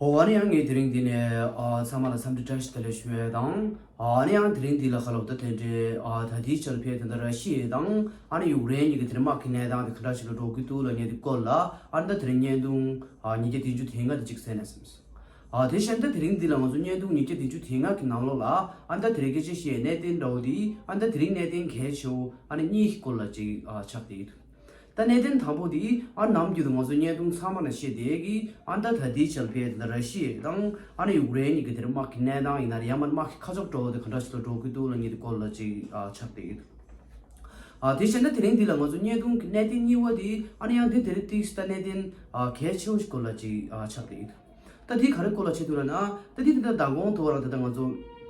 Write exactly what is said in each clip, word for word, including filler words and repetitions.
ཨོ། ཨ་ནི་ཡང་ངས་དེ་རིང་འདི་ནས་ཨ་ཚང་མ་ལ་འཚམས་འདྲི་བཀྲ་ཤིས་བདེ་ལེགས་ཞུ་ཡས་དང་། ཨ་ནི་ཡང་དེ་རིང་འདི་ལ་ཁ་ལོ་ད་དེ་འདྲའི་ཨ་ད་ལྟའི་ཆར་ཕེ་དེ་འདྲ་ར་ཤི་ཡ་དང་ཨ་ནི་ཡུཀ་རེན་གཉིས་ཀྱི་དེ་རིང་དམག་གི་གནས་སྟངས་དེ་ག་འདྲ་ཞིག་ལ་འགྲོ་གི་འདུག་ལབ་མཁན་དེ་སྐོར་ལ་ཨ་ནི་ད་དེ་རིང་བརྙན་ཐུང་ཨ་ཉིས་བརྒྱ་བདུན་ཅུ་དེ་ལྔ་དེ་གཅིག་གསན་ན་བསམ་སོང་། ཨ་དེ་བཞིན་ད་དེ་རིང་འདི་ལ་ང་ཚོ་བརྙན་ཐུང་ཉིས་བརྒྱ་བདུན་ཅུ་དེ་ལྔ་གི་ནང་ལོགས་ལ་ཨ་ནི་ད་དེ་རིང་སྐད་ཆ་བཤད་གནད་དོན་འདྲ་བོ་དེ་ཨ་ནི་ད་དེ་རིང་གནད་དོན་གལ་ཆེ་བོ་ཨ་ནི་གཉིས་ཀྱི་སྐོར་ལ་ཅིག་ཨ་ཆགས་བསྡད་ཡོད། ད་གནད་དོན་དང་པོ་དེ་ཨ་ནམ་རྒྱུན་དུ་ང་ཚོ་བརྙན་ཐུང་ཚང་མ་ནང་བཤད་བསྡད་ཀྱི་ཨ་ད་ད་ལྟའི་ཆར་ཕེ་དེ་ལ་ར་ཤི་ཡ་དང་ཨ་ནི་ཡུཀ་རེན་གཉིས་ཀྱི་དེར་དམག་གི་གནས་སྟངས་ཡིན་ན་རེད། ཡང་མིན་དམག་གི་ཁ་ཕྱོགས་འགྲོ་བ་དེ་ག་འདྲ་ཞིག་ལ་འགྲོ་གི་འདུག་ལབ་མཁན་དེ་སྐོར་ལ་ཅིག་ཨ་ཆགས་བསྡད་ཡོད། ཨ་དེ་བཞིན་ད་དེ་རིང་འདི་ལ་ང་ཚོ་བརྙན་ཐུང་གི་གནད་དོན་གཉིས་པ་དེ་ཨ་ནི་ཡང་དེ་དེ་རིང་ཏིག་ད་གནད་དོན་ཨ་གལ་ཆེ་བོ་ཞིག་སྐོར་ལ་ཅིག་ཨ་ཆགས་བསྡད་ཡོད། ད་དེ་ག་རེ་སྐོར་ལ་བྱེད་ཐུབ་ལབ་ན། ད་དེ་དེ་ད་མདང་དགོང་ཐོག་རང་ད་ལྟ་ང་ཚོ་ད་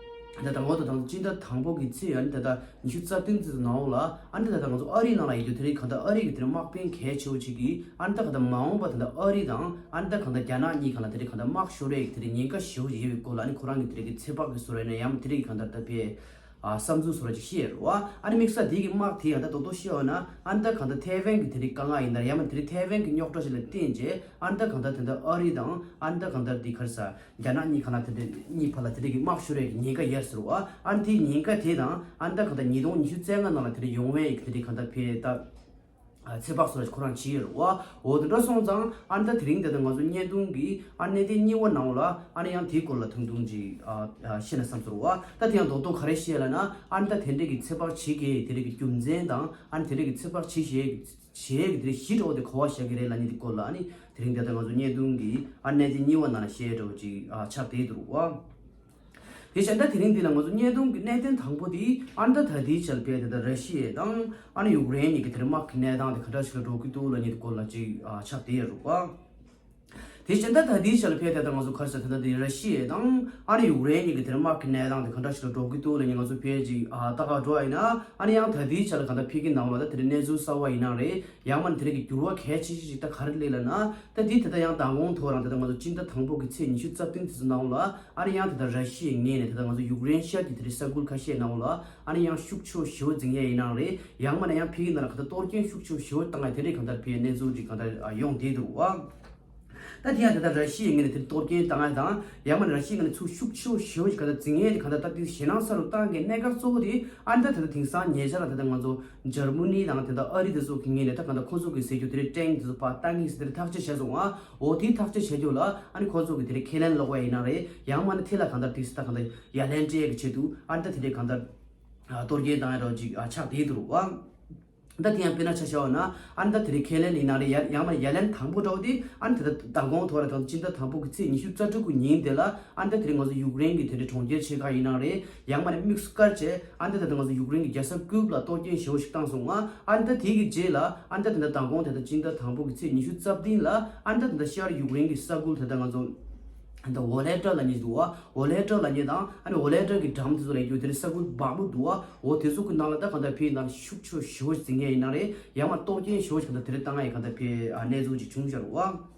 མདང་དགོང་དང་དང་སྤྱི་ཟླ་དང་པོ་གི་ཚེས་ཨ་ནི་ད་ལྟ་ཉི་ཤུ་རྩ་བདུན་ཙམ་ནང་ལ་ཨ་ནི་ད་ལྟ་ང་ཚོ་ཨ་རིའི་ནང་ལ་ཡོད་རྒྱུ་དེ་རིང་གང་ལྟར་ཨ་རི་གི་དེ་རིང་དམག་དཔོན་གལ་ཆེ་བོ་ཅིག་གིས་ཨ་ནི་ད་གང་ལྟར་མ་འོངས་པ་ད་ལྟ་ཨ་རི་དང་ཨ་ནི་ད་གང་ལྟར་རྒྱ་ནག་གཉིས་གང་ལ་དེ་རིང་གང་ལྟར་དམག་ཤོར་ཡས་ཀྱི་དེ་རིང་ཉེན་ཁ་ཞེ་བོ་ཅིག་ཡོད་པའི་སྐོར་ལ་ཨ་ནི་ཁོ་རང་གི་དེ་རིང་གི་ཚོད་དཔག་གི་བཟོ་རེད་ན་ཡང་དེ་རིང་གི་གང་ལྟར་ད་ཕེ། ཨ་བསམ་ཚུལ་བཟོ་འདྲ་ཅིག་བཤད་རོགས། ཨ་ནི་དམིགས་བསལ་དེ་གི་དམག་དེ་ཡང་ད་རྡོག་རྡོག་བཤད་པ་ན་ཨ་ནི་ད་གང་ལྟར་ཐའེ་ཝན་གི་དེ་རིང་དཀའ་ངལ་ཡིན་ན་ཡང་མིན་དེ་རིང་ཐའེ་ཝན་གི་རྙོག་དྲ་ཞིག་ལ་བརྟེན་རྗེས་ཨ་ནི་ད་གང་ལྟར་དེ་འདྲ་ཨ་རི་དང་ཨ་ནི་ད་གང་ལྟར་དེ་ག་རེ་ཟ་རྒྱ་ནག་གཉིས་གང་ལ་དེ་འདྲ་གཉིས་བར་ལ་དེ་འདྲ་གི་དམག་ཤོར་ཡས་ཀྱི་ཉེན་ཁ་ཡོད་ཟེར་རོགས། ཨ་ནི་དེའི་ཉེན་ཁ་དེ་དང་ཨ་ནི་ད་གང་ལྟར་ཉིས་སྟོང་ཉི་ཤུ་རྩ་ལྔ་ནང་ལ་དེ་འདྲ་ཡོང་བས་ཀྱི་དེ་འདྲ་གང་ལྟར་ཕེ་ད། ཚེ་དཔག་སོགས་ཁོ་རང་བྱེད་ཡོད་རེད་བ། འོ་དེ་འདྲ་སོང་ཙང་ཨ་ནི་ད་དེ་རིང་དེ་ད་ང་ཚོ་བརྙན་ཐུང་གི་ཨ་གནད་དོན་གཉིས་པ་ནང་ལ་ཨ་ནི་ཡང་དེའི་སྐོར་ལ་ཐུང་ཐུང་ཅིག་ཨ་ཨ་བཤད་ན་བསམ་སོང་བ། ད་དེ་ཡང་རྡོག་རྡོག་ག་རེ་བཤད་ལབ་ན་ཨ་ནི་ད་དེ་འདྲས་ཀྱི་ཚེ་དཔག་བྱེད་ཀྱི་དེ་རིགས་ཀྱི་རྒྱུ་མཚན་དང་ཨ་ནི་དེ་རིགས་ཀྱི་ཚེ་དཔག་བྱེད་བྱེད་ཀྱི་དེ་རིགས་གཞི་འདྲ་བོ་དེ་ག་པར་བཞག་གི་རེད་ལབ་ནི་དེ་སྐོར་ལ་ཨ་ནི་དེ་རིང་དེ་ད་ང་ཚོ་བརྙན་ཐུང་གི་ཨ་གནད་དོན་གཉིས་པ་ནང་ལ་བཤད་འདྲ་བོ་ཅིག་ཨ་ཆགས་བསྡད་འདུག་བ། དེ་བཞིན་ད་དེ་རིང་འདི་ལ་ང་ཚོ་བརྙན་ཐུང་གི་གནད་དོན་དང་པོ་དེ་ཨ་ནི་ད་ད་ལྟའི་ཆར་ཕེ་དེ་ད་ར་ཤི་ཡ་དང་ཨ་ནི་ཡུཀ་རེན་གཉིས་ཀྱི་དེར་དམག་གི་གནས་སྟངས་དེ་ག་འདྲ་ཞིག་ལ་འགྲོ་གི་འདུག་ལབ་མཁན་དེ་སྐོར་ལ་ཅིག་ཨ་ཆགས་བསྡད་ཡོད་རེད་བ། དེ་བཞིན་ད་ད་ལྟའི་ཆར་ཕེ་དེ་ད་ང་ཚོ་ག་རེ་ཟ་དེ་ད་དེ་ར་ཤི་ཡ་དང་ཨ་ནི་ཡུཀ་རེན་གཉིས་ཀྱི་དེར་དམག་གི་གནས་སྟངས་དེ་ག་འདྲ་ཞིག་ལ་འགྲོ་གི་འདུག་ལབ་མཁན་ང་ཚོ་ཕེ་ཅིག་ཨ་ལྟ་ག་འགྲོ་བ་ཡིན་ན་ཨ་ནི་ཡང་ད་ལྟའི་ཆར་ལ་གང་ལྟར་ཕེ་གི་ནང་ལ་ད་དེ་རིང་གནས་ཚུལ་གསར་བ་ཡིན་ན་རེད། ཡང་མིན་དེ་རིགས་ཀྱི་འགྱུར་བ་གལ་ཆེ་ཤོས་ཤིག་ད་ག་རེ་སླེབས་ལབ་ན། ད་འདི་ད་ལྟ་ཡང་མདང་དགོང་ཐོག་རང་ད་ལྟ་ང་ཚོ་སྤྱི་ཟླ་དང་པོ་གི་ཚེས་ཉི་ཤུ་རྩ་བདུན་དེ་ཚོ་ནང་ལ་ཨ་ནི་ཡང་ད་ལྟ་ར་ཤི་ཡའི་ངོས་ནས་ད་ལྟ་ང་ཚོ་ཡུཀ་རེན་ཤར་གྱི་དེ་རིང་ས་ཁུལ་ཁ་ཤས་ནང་ལ་ཨ་ནི་ཡང་ཤུགས་ཆེ་ཤོས་འཛིང་ཡས་ཡིན་ནའང་རེད། ཡང་མིན་ན་ཡང་ཕ་གི་ནང་ལ་ག་ད་གཏོར་སྐྱོན་ཤུགས་ཆེ་ཤོས་བཏང་ཡས་དེ་འདྲས་གང་ལྟར་ཕ་གི་གནས་ཚུལ་ཅིག་གང་ལྟར་ཡོང་བསྡད་འདུག་བ། ད་དེ་ཡང་ད་ལྟ་ར་ཤི་ཡའི་ངོས་ནས་དེ་གཏོར་སྐྱོན་བཏང་ཡས་དང་ཡང་མིན་ན་ར་ཤི་ཡའི་ངོས་ནས་ཚུར་ཤུགས་ཆེ་ཤོས་ཅིག་གང་ལྟར་འཛིང་ཡས་དེ་གང་ལྟར་ད་དེ་ཞེད་སྣང་ས་རུ་བཏང་གི་གནད་འགག་གཙོ་བོ་དེ་ཨ་ནི་ད་ད་ལྟ་དེང་སང་ཉེ་ཆར་ལ་ད་ལྟ་ང་ཚོ། འཇར་མ་ནི་དང་དེ་འདྲ་ཨ་རི་དེ་ཚོ་གི་ངོས་ནས་ད་གང་ལྟར་ཁོ་ཚོ་གི་ཟེར་རྒྱུ་དེ་འདྲའི་ཊེང་དེ་ཚོ་ཕར་བཏང་གི་ཟེར་དེ་འདྲ་ཐག་གཅོད་བྱས་སོང་ང་། འོ་དེའི་ཐག་གཅོད་བྱས་རྒྱུ་ལ་ཨ་ནི་ཁོ་ཚོ་གི་དེ་འདྲའི་ཁས་ལེན་སློག་པ་ཡིན་ན་རེད། ཡང་མིན་ན་དེ་ལ་གང་ལྟར་དེ་ད་གང་ལྟར་ཡ་ལན་སྤྲད་ཀྱི་ཆེད་དུ་ཨ་ནི་ད་དེ་འདྲའི་གང་ལྟར་གཏོར་སྐྱོན་བཏང་ཡ་འདྲ་ཅིག་ཆགས་བསྡད་འདུག་བ། ད་དེ་ཡང་དཔེར་ན་ཆ་བཞག་པ་ན་ཨ་ནི་ད་དེ་འདྲའི་ཁས་ལེན་ཡིན་ན་རེད། ཡ་ཡང་མིན་ན་ཡ་ལན་དང་པོ་འདྲ་བོ་དེ་ཨ་ནི་དེ་ད་མདང་དགོང་ཐོག་ལ་དང་སྤྱི་ཟླ་དང་པོ་གི་ཚེས་ཉི་ཤུ་རྩ་དྲུག་གི་ཉིན་དེ་ལ་ཨ་ནི་ད་དེ་རིང་ང་ཚོ་ཡུཀ་རེན་གྱི་དེ་འདྲའི་གྲོང་ཁྱེར་ཆེ་ཁག་ཡིན་ན་རེད། ཡང་མིན་ན་དམིགས་སུ་བཀར་བྱས་ཨ་ནི་ད་ད་ང་ཚོ་ཡུཀ་རེན་གྱི་རྒྱལ་ས་ཀིབ་ལ་གཏོར་སྐྱོན་ཞེ་པོ་ཞིག་བཏང་སོང་ང་། ཨ་ནི་ད་དེ་གི་རྗེས་ལ་ཨ་ནི་ད་དེ་འདྲ་མདང་དགོང་དེ་ད་སྤྱི་ཟླ་དང་པོ་གི་ཚེས་ཉི་ཤུ་རྩ་བདུན་ལ་ཨ་ནི་ད་དེ་འདྲ་ཤར་ཡུཀ་རེན་གྱི་ས་ཁུལ་དེ་ད་ང་ཚོ་ད་ཨོ་ལེ་ཏྲ་ལབ་མཁན་འདུག་བ། ཨོ་ལེ་ཏྲ་ལབ་མཁན་དང་ཨ་ནི་ཨོ་ལེ་ཏྲ་གི་འགྲམ་དེ་ཚོ་ལ་ཡོད་དེ་འདྲ་ས་ཁུལ་བག་མུ་འདུག་བ། འོ་དེ་ཚོ་གི་ནང་ལ་ད་གང་ལྟར་ཕེ་ནང་ཤུགས་ཆེ་ཤོས་འཛིང་མཁན་ཡིན་ན་རེད། ཡང་མིན་ན་གཏོར་སྐྱོན་ཤོས་གང་ལྟར་དེ་འདྲ་བཏང་ཡ་གང་ལྟར་ཕེ་ཨ་གནས་ཚུལ་ཅིག་བྱུང་བཞག་རེད་བ།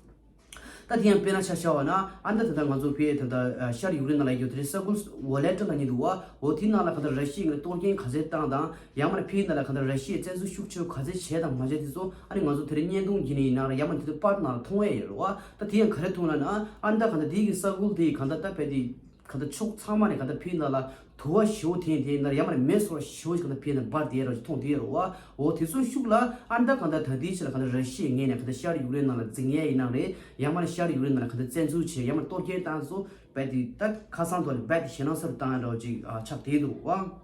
ད་དེ་ཡང་དཔེར་ན་ཆ་བཞག་པ་ན་ཨ་ནི་ད་ད་ལྟ་ང་ཚོ་ཕེ་ད་ལྟ་ཤར་ཡུཀ་རེན་ནང་ལ་ཡོད་དེ་འདྲའི་ས་ཁུལ་ཨོ་ལེ་ཏྲ་ལབ་མཁན་འདུག་བ། འོ་དེ་ནང་ལ་གང་ལྟར་ར་ཤི་ཡའི་ངོས་ནས་གཏོར་སྐྱོན་ག་ཚད་བཏང་དང་། ཡང་མིན་ན་ཕ་གི་ནང་ལ་གང་ལྟར་ར་ཤི་ཡས་བཙན་འཛུལ་ཤུགས་ཆེ་ག་ཚད་བྱས་དང་མ་བྱས་དེ་ཚོ་ཨ་ནི་ང་ཚོ་དེ་རིང་བརྙན་ཐུང་བརྒྱུད་ནས་ཡིན་ན་ར་ཡང་མིན་ན་དེ་ཚོ་པར་ནང་ལ་མཐོང་ཡས་ཡོད་རེད་བ། ད་དེ་ཡང་ག་རེ་མཐོང་ལབ་ན་ཨ་ནི་ད་གང་ལྟར་དེ་གི་ས་ཁུལ་དེ་གང་ལྟར་ད་ཕ་གི་གང་ལྟར་ཕྱོགས་ཚང་མ་ནས་གང་ལྟར་ཕ་གི་ནང་ལ་དུ་བ་ཞེ་པོ་འཐེན་དེ་ཡིན་ན་ར་ཡང་མིན་ན་མེ་སོར་ཞེ་པོ་ཞིག་གང་ལྟར་ཕ་གི་ནང་འབར་བསྡད་ཡས་ར་ཞིག་མཐོང་བསྡད་ཡོད་རེད་བ། འོ་དེ་ཚོ་ཤུགས་ལ་ཨ་ནི་ད་གང་ལྟར་ད་དེའི་ཆ་ལ་གང་ལྟར་ར་ཤི་ཡའི་ངོས་ནས་གང་ལྟར་ཤར་ཡུཀ་རེན་ནང་ལ་འཛིང་ཡས་ཡིན་ན་རེད། ཡང་མིན་ན་ཤར་ཡུཀ་རེན་ནང་ལ་གང་ལྟར་བཙན་འཛུལ་བྱས་ཡང་མིན་ན་གཏོར་སྐྱོན་བཏང་ཚོ་རྦད་དེ་ད་ཁ་སང་ཐོག་ནས་རྦད་དེ་ཞེད་སྣང་ས་རུ་བཏང་ཡ་འདྲ་བོ་ཅིག་ཨ་ཆགས་བསྡད་འདུག་བ།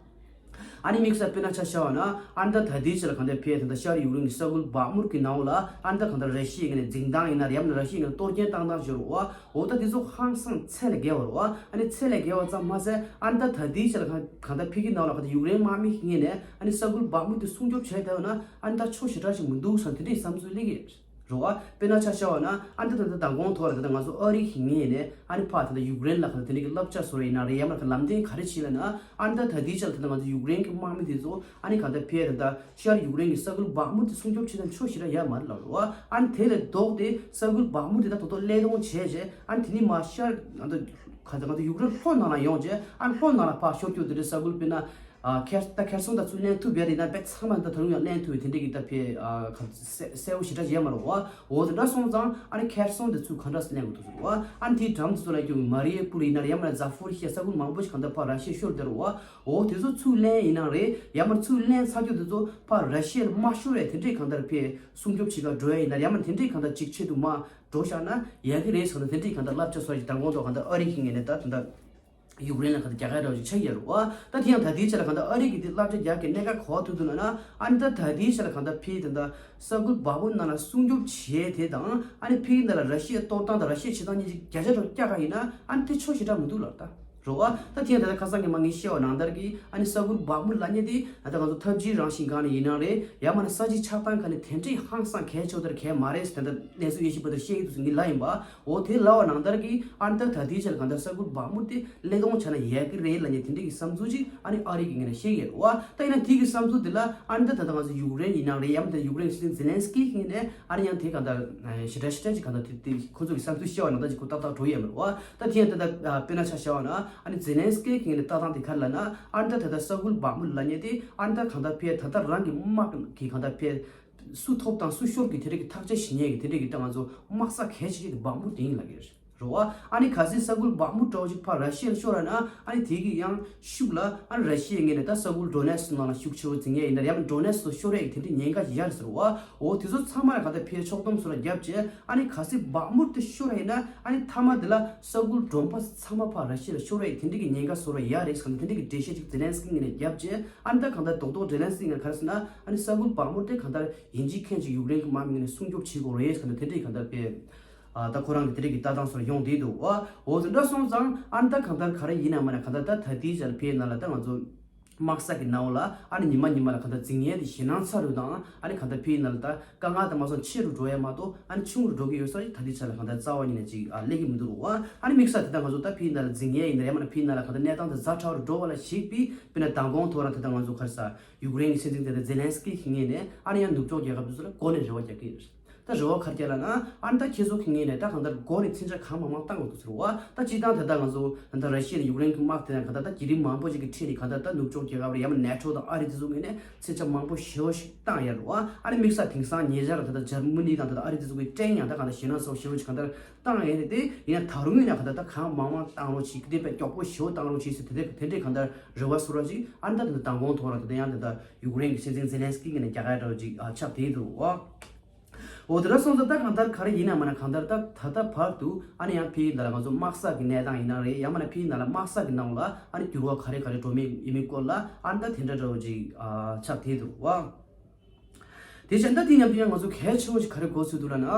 ཨ་ནི་དམིགས་བསལ་དཔེར་ན་ཆ་བཞག་པ་ན་ཨ་ནི་ད་ད་ལྟའི་ཆ་ལ་གང་ལྟར་ཕེ་ད་ལྟ་ཤར་ཡུཀ་རེན་གྱི་ས་ཁུལ་བག་མུར་གྱི་ནང་ལ་ཨ་ནི་ད་གང་ལྟར་ར་ཤི་ཡའི་ངོས་ནས་འཛིང་སྟངས་ཡིན་ན་རེད། ཡང་མིན་ན་ར་ཤི་ཡའི་ངོས་ནས་གཏོར་སྐྱོན་བཏང་སྟངས་བྱེད་རོགས་བ། འོ་ད་དེ་ཚོ་ཧང་སང་ཚད་ལས་བརྒལ་བ་རེད་བ། ཨ་ནི་ཚད་ལས་བརྒལ་བ་ཙམ་མ་ཟད་ཨ་ནི་ད་ད་ལྟའི་ཆ་ལ་གང་གང་ལྟར་ཕེ་གི་ནང་ལ་གང་ལྟར་ཡུཀ་རེན་དམག་མི་གི་ངོས་ནས་ཨ་ནི་ས་ཁུལ་བག་མུར་དེ་སྲུང་སྐྱོབ་བྱས་བསྡད་པ་ན་ཨ་ནི་ད་ཆོག་ཞེ་དྲག་ཞིག་མི་འདུག་བསམ་དེ་འདྲའི་བསམ་ཚུལ་སླེབས་ཀྱི་རེད། རེད་བ། དཔེར་ན་ཆ་བཞག་པ་ན་ཨ་ནི་ད་ད་ད་མདང་དགོང་ཐོག་ལ་ད་ད་ང་ཚོ་ཨ་རི་གི་ངོས་ནས་ཨ་ནི་ཕར་ད་ད་ཡུཀ་རེན་ལ་ག་ད་དེ་འདྲ་གི་བསླབ་བྱ་བཟོ་རེ་ཡིན་ན་རེད། ཡང་མིན་ན་ལམ་སྟོན་ག་རེ་བྱེད་ལབ་ན་ཨ་ནི་ད་ད་དེའི་ཆ་ལ་ད་ད་ང་ཚོ་ཡུཀ་རེན་གི་དམག་མི་དེ་ཚོ་ཨ་ནི་ག་ད་ཕེ་ད་ད་ཤར་ཡུཀ་རེན་གི་ས་ཁུལ་བག་མུར་དེ་སྲུང་སྐྱོབ་བྱེད་ན་ཆོག་ཞེ་དྲག་ཡོད་མ་རེད་ལབ་རེད་བ། ཨ་ནི་དེ་ལས་ལྡོག་སྟེ་ས་ཁུལ་བག་མུར་དེ་ད་དོ་དོ་ཀླད་སྟོང་བྱས་རྗེས་ཨ་ནི་དེ་ནས་མར་ཤར་ང་ཚོ་ག་ད་ང་ཚོ་ཡུཀ་རེན་ལྷོ་ནང་ལ་ཡོང་རྗེས་ཨ་ནི་ལྷོ་ནང་ལ་ཕར་ཤོར་རྒྱུ་དེ་འདྲའི་ས་ཁུལ་དཔེར་ན། ཨ་ཁེར་ད་ཁེར་སོང་ད་ཚུར་ལེན་ཐུབ་ཡ་རེད་ན་དཔེ་ཚང་མ་ད་ད་རུང་ཡང་ལེན་ཐུབ་པའི་དེ་འདྲས་ཀྱི་ད་ཕེ་ཨ་ག་གསལ་གསལ་པོ་ཞེ་དྲག་ཅིག་ཡོད་མ་རེད་བ། འོ་དེ་འདྲ་སོང་ཙང་ཨ་ནི་ཁེར་སོང་དེ་ཚུར་ག་འདྲས་ལེན་དགོས་འདུག་ཟེར་བ། ཨ་ནི་དེའི་འགྲམ་དེ་ཚོ་ལ་ཀྱང་མ་རི་ཡུ་པོལ་ཡིན་ན་རེད། ཡང་མིན་ན་ཛ་ཕོ་རི་ཤི་ཡ་ས་ཁུལ་མང་པོ་ཞིག་གང་ལྟར་ཕར་ར་ཤི་ཡས་ཤོར་བསྡད་རེད་བ། འོ་དེ་ཚོ་ཚུར་ལེན་ཡིན་ན་རེད། ཡང་མིན་ཚུར་ལེན་ཚར་རྒྱུ་དེ་ཚོ་ཕར་ར་ཤི་ཡས་མ་ཤོར་བའི་དེ་འདྲས་གང་ལྟར་ཕེ་སྲུང་སྐྱོབ་བྱེད་ག་འགྲོ་ཡ་ཡིན་ན་རེད། ཡང་མིན་དེ་འདྲས་གང་ལྟར་ཅིག་ཆེད་དུ་མ་འགྲོ་བཞག་ན་ཡག་གི་རེད་ཟེར་ན་དེ་འདྲས་གང་ལྟར་བསླབ་བྱ་སོགས་ཀྱི་མདང་དགོང་ཐོག་གང་ལྟར་ཨ་རི་གི་ངོས་ནས་ད་ད་ལྟ། ཡུཀ་རེན་ལ་གང་ལྟར་རྒྱག་ཡ་འདྲ་བོ་ཅིག་ཆགས་ཀྱི་ཡོད་རེད་བ། ད་དེ་ཡང་ད་ལྟའི་ཆ་ལ་གང་ལྟར་ཨ་རི་གི་དེ་བསླབ་བྱ་རྒྱག་གི་གནད་འགག་ག་པར་ཐུག་འདུག་ལབ་ན། ཨ་ནི་ད་ད་ལྟའི་ཆ་ལ་གང་ལྟར་ཕེ་ད་ལྟ་ས་ཁུལ་བག་མུ་ནང་ལ་སྲུང་སྐྱོབ་བྱས་དེ་དང་ཨ་ནི་ཕེ་ཡི་ནང་ལ་ར་ཤི་ཡའི་གཏོར་སྟངས་དང་ར་ཤི་ཡའི་བྱེད་སྟངས་གཉིས་ཀྱི་བརྒྱ་ཆ་རེ་བརྒྱ་བཀག་ཡིན་ན་ཨ་ནི་དེ་ཆོག་ཞེ་དྲག་མི་འདུག་ལབ་ད་རེད་བ། ད་དེ་ཡང་ད་ལྟ་ཁ་སང་གི་མ་ངས་བཤད་པ་ནང་ལྟར་གྱི་ཨ་ནི་ས་ཁུལ་བག་མུ་ལབ་མཁན་དེ་ད་ལྟ་ང་ཚོ་འཐབ་ཇུས་རང་བཞིན་སྒང་ནས་ཡིན་ན་རེད། ཡང་མིན་ན་ས་གཞི་ཆགས་སྟངས་སྒང་ནས་དེ་འདྲས་ཧང་སང་གལ་ཆེ་བ་དེར་གལ་མ་རེད་ཟེར་ད་ལྟ་གནས་ཚུལ་དབྱེ་ཞིབ་པ་དེར་བཤད་ཀྱི་འདུག་ཟེར་ངས་ལབ་ཡིན་པ། འོ་དེ་ལབ་པ་ནང་ལྟར་གྱི་ཨ་ནི་ད་ད་ལྟའི་ཆ་ལ་གང་ལྟར་ས་ཁུལ་བག་མུ་དེ་གླེང་སྟོང་བྱས་ན་ཡག་གི་རེད་ལབ་མཁན་དེ་འདྲས་ཀྱི་བསམ་ཚུལ་ཅིག་ཨ་ནི་ཨ་རི་གི་ངོས་ནས་བཤད་ཀྱི་རེད་བ། ད་ཡིན་ན་དེ་གི་བསམ་ཚུལ་དེ་ལ་ཨ་ནི་ད་ད་ལྟ་ང་ཚོ་ཡུཀ་རེན་ཡིན་ན་རེད། ཡང་མིན་ད་ཡུཀ་རེན་གི་སྲིད་འཛིན་ཛེ་ལན་སི་ཀི་གི་ངོས་ནས་ཨ་ནི་ཡང་དེ་གང་ལྟར་ཞེ་དྲག་ཞེ་དྲག་ཅིག་གང་ལྟར་དེ་དེ་ཁོ་ཚོ་གི་བསམ་ཚུལ་བཤད་པ་ནང་ལྟར་ཅིག་ཁོ་ཏག་ཏག་འགྲོ་ཡོད་མ་རེད་བ། ད་དེ་ཡང་ད་ལྟ་དཔེར་ན་ཆ་བཞག་པ་ན་ཨ་ནི་ཛེ་ལན་སི་ཀི་གི་ངོས་ནས་ལྟ་སྟངས་དེ་ག་རེ་ལབ་ན། ཨ་ནི་ད་ད་ལྟ་ས་ཁུལ་བག་མུ་ལབ་མཁན་དེ་ཨ་ནི་ད་གང་ལྟར་ཕེ་ད་ལྟ་རང་གི་དམག་གི་གང་ལྟར་ཕེ་སུ་ཐོབ་དང་སུ་ཤོར་གི་དེ་འདྲས་ཀྱི་ཐག་གཅོད་བྱེད་མཁན་གྱི་དེ་འདྲས་ཀྱི་ད་ང་ཚོ་དམག་ས་གལ་ཆེ་ཤོས་དེ་བག་མུ་དེ་ཡིན་ལབ་ཀྱི་རེད་བ། ཨ་ནི་གལ་སྲིད་ས་ཁུལ་བག་མུ་འདྲ་བོ་ཞིག་ཕར་ར་ཤི་ཡར་ཤོར་བ་ན་ཨ་ནི་དེ་གི་ཡང་ཤུགས་ལ་ཨ་ནི་ར་ཤི་ཡའི་ངོས་ནས་ད་ས་ཁུལ་ཌོ་ནེ་སི་ནང་ལ་ཤུགས་ཆེ་བོ་འཛིན་ཡས་ཡིན་ན་ཡང་ཌོ་ནེ་སི་ཤོར་ཡས་དེ་འདྲའི་ཉེན་ཁ་ཞིག་ཡོད་རེད་ཟེར་བ། འོ་དེ་ཚོ་ཚང་མ་ལ་ག་ད་ཕེ་ཕྱོགས་བསྡོམས་སུ་ལ་བརྒྱབ་བྱས་ཨ་ནི་གལ་སྲིད་བག་མུ་དེ་ཤོར་བ་ཡིན་ན་ཨ་ནི་མཐའ་མ་དེ་ལ་ས་ཁུལ་མགྲོན་པོ་ཚང་མ་ཕར་ར་ཤི་ཡར་ཤོར་བ་ཡི་དེ་འདྲའི་གི་ཉེན་ཁ་བཟོ་ར་ཡོད་རེད་ཟེར་ནས་དེ་འདྲའི་གི་འགྲེལ་བཤད་ཅིག་ཛེ་ལན་སི་ཀི་ངོས་ནས་བརྒྱབ་བྱས་ཨ་ནི་ད་གང་ལྟར་རྡོག་རྡོག་ཛེ་ལན་སི་ཀི་ངོས་ནས་ག་རེ་ཟེར་ན་ཨ་ནི་ས་ཁུལ་བག་མུ་དེ་གང་ལྟར་ཡིན་གཅིག་མིན་གཅིག་ཡུཀ་རེན་གི་དམག་མི་ངོས་ནས་སྲུང་སྐྱོབ་བྱེད་དགོས་རེད་ཟེར་ནས་དེ་འདྲའི་གང་ལྟར་དཔེ། ཨ་ད་ཁོ་རང་གི་དེ་རིགས་ཀྱི་ལྟ་སྟངས་སོགས་ཡོང་བསྡད་འདུག་བ། འོ་དེ་འདྲ་སོང་ཙང་ཨ་ནི་ད་གང་ལྟར་ག་རེ་ཡིན་ན་མིན་ན་གང་ལྟར་ད་ད་ལྟའི་ཆར་ཕེ་ནང་ལ་ད་ང་ཚོ་དམག་ས་གི་ནང་ལ་ཨ་ནི་ཉི་མ་ཉི་མ་ལ་གང་ལྟར་འཛིང་ཡས་དེ་ཞེད་སྣང་ཚ་རུ་དང་ཨ་ནི་གང་ལྟར་ཕེ་ནང་ལ་ད་དཀའ་ངལ་དང་མ་སོང་ཆེ་རུ་འགྲོ་ཡས་མ་གཏོགས་ཨ་ནི་ཆུང་རུ་འགྲོ་གི་ཡོད་ས་ཞིག་ད་ལྟའི་ཆར་ལ་གང་ལྟར་རྩ་བ་ཉིད་ནས་ཅིག་ཨ་སླེབས་ཀྱི་མི་འདུག་བ། ཨ་ནི་དམིགས་བསལ་དེ་ད་ང་ཚོ་ད་ཕེ་ནང་ལ་འཛིང་ཡས་ཡིན་ན་ཡང་མིན་ན་ཕེ་ནང་ལ་གང་ལྟར་གནས་སྟངས་དེ་ཛ་དྲག་རུ་འགྲོ་བ་ལ་གཞིགས་པའི་དཔེར་ན་མདང་དགོང་ཐོག་རང་དེ་ད་ང་ཚོ་ག་རེ་ཟ་ཡུཀ་རེན་གྱི་སྲིད་འཛིན་དེ་ད་ཛེ་ལན་སི་ཀི་གི་ངོས་ནས་ཨ་ནི་ཡང་ནུབ་ཕྱོགས་རྒྱལ་ཁབ་དེ་ཚོ་ལ་འགོ་ནས་རེ་བ་རྒྱག་གི་ཡོད་རེད། ད་རེ་བ་ག་རེ་རྒྱག་ལབ་ན་ཨ་ནི་ད་ཁྱེད་ཚོ་གི་ངོས་ནས་ད་གང་ལྟར་འགོ་ནས་མཚོན་ཆ་གང་མང་མང་བཏང་དགོས་འདུག་ཟེར་བ། ད་སྤྱིར་བཏང་ད་ལྟ་ང་ཚོ་ད་ལྟ་ར་ཤི་ཡ་ནས་ཡུཀ་རེན་གྱི་དམག་དེ་ཡང་གང་ལྟར་ད་བརྒྱུད་རིམ་མང་པོ་ཞིག་གི་ཁྲོད་ནས་གང་ལྟར་ད་ནུབ་ཕྱོགས་རྒྱལ་ཁབ་ལ་ཡང་མིན་ན་ནེ་ཊོ་དང་ཨ་རི་དེ་ཚོ་ངོས་ནས་མཚོན་ཆ་མང་པོ་ཞེ་པོ་ཞིག་བཏང་ཡོད་རེད་བ། ཨ་ནི་དམིགས་བསལ་དེང་སང་ཉེ་ཆར་ད་ལྟ་འཇར་མ་ནི་དང་ད་ལྟ་ཨ་རི་དེ་ཚོ་གི་ཀྲེང་ཡང་ད་གང་ལྟར་ཞེད་སྣང་ཚ་པོ་ཞེ་པོ་ཞིག་གང་ལྟར་བཏང་ཡོད་རེད་དེ། ཡིན་ན་ད་རུང་ཡིན་ན་གང་ལྟར་ད་གང་མང་མང་བཏང་རོགས་བྱེད་ཀྱི་དེ་དཔེ་མགྱོགས་པོ་ཞེ་པོ་བཏང་རོགས་བྱེད་ཟེར་དེ་འདྲ་དེ་འདྲའི་གང་ལྟར་རེ་བ་བཟོ་རོགས་ཅིག་ཨ་ནི་ད་ད་ལྟ་མདང་དགོང་ཐོག་རང་ད་ལྟ་ཡང་ད་ལྟ་ཡུཀ་རེན་གྱི་སྲིད་འཛིན་ཛེ་ལན་སི་ཀི་ངོས་ནས་རྒྱག་ཡ་འདྲ་བོ་ཅིག་ཨ་ཆགས་བསྡད་འདུག་བ། འོ་དེ་འདྲ་སོང་ཙང་ད་གང་ལྟར་ག་རེ་ཡིན་ན་མིན་ན་གང་ལྟར་ད་ད་ལྟ་བར་དུ་ཨ་ནི་ཡང་ཕ་གི་ནང་ལ་ང་ཚོ་དམག་ས་གི་གནས་སྟངས་ཡིན་ན་རེད། ཡང་མིན་ན་ཕ་གི་ནང་ལ་དམག་ས་གི་ནང་ལ་ཨ་ནི་འགྱུར་བ་ག་རེ་ག་རེ་འགྲོ་མིན་ཡིན་མིན་སྐོར་ལ་ཨ་ནི་ད་དེ་འདྲ་འདྲ་བོ་ཅིག་ཨ་ཆགས་བསྡད་འདུག་བ། དེ་བྱས་ད་དེ་མཉམ་དུ་ཡང་ང་ཚོ་གལ་ཆེ་བོ་ཞིག་ག་རེ་གོ་ཚུལ་འདུག་ལབ་ན།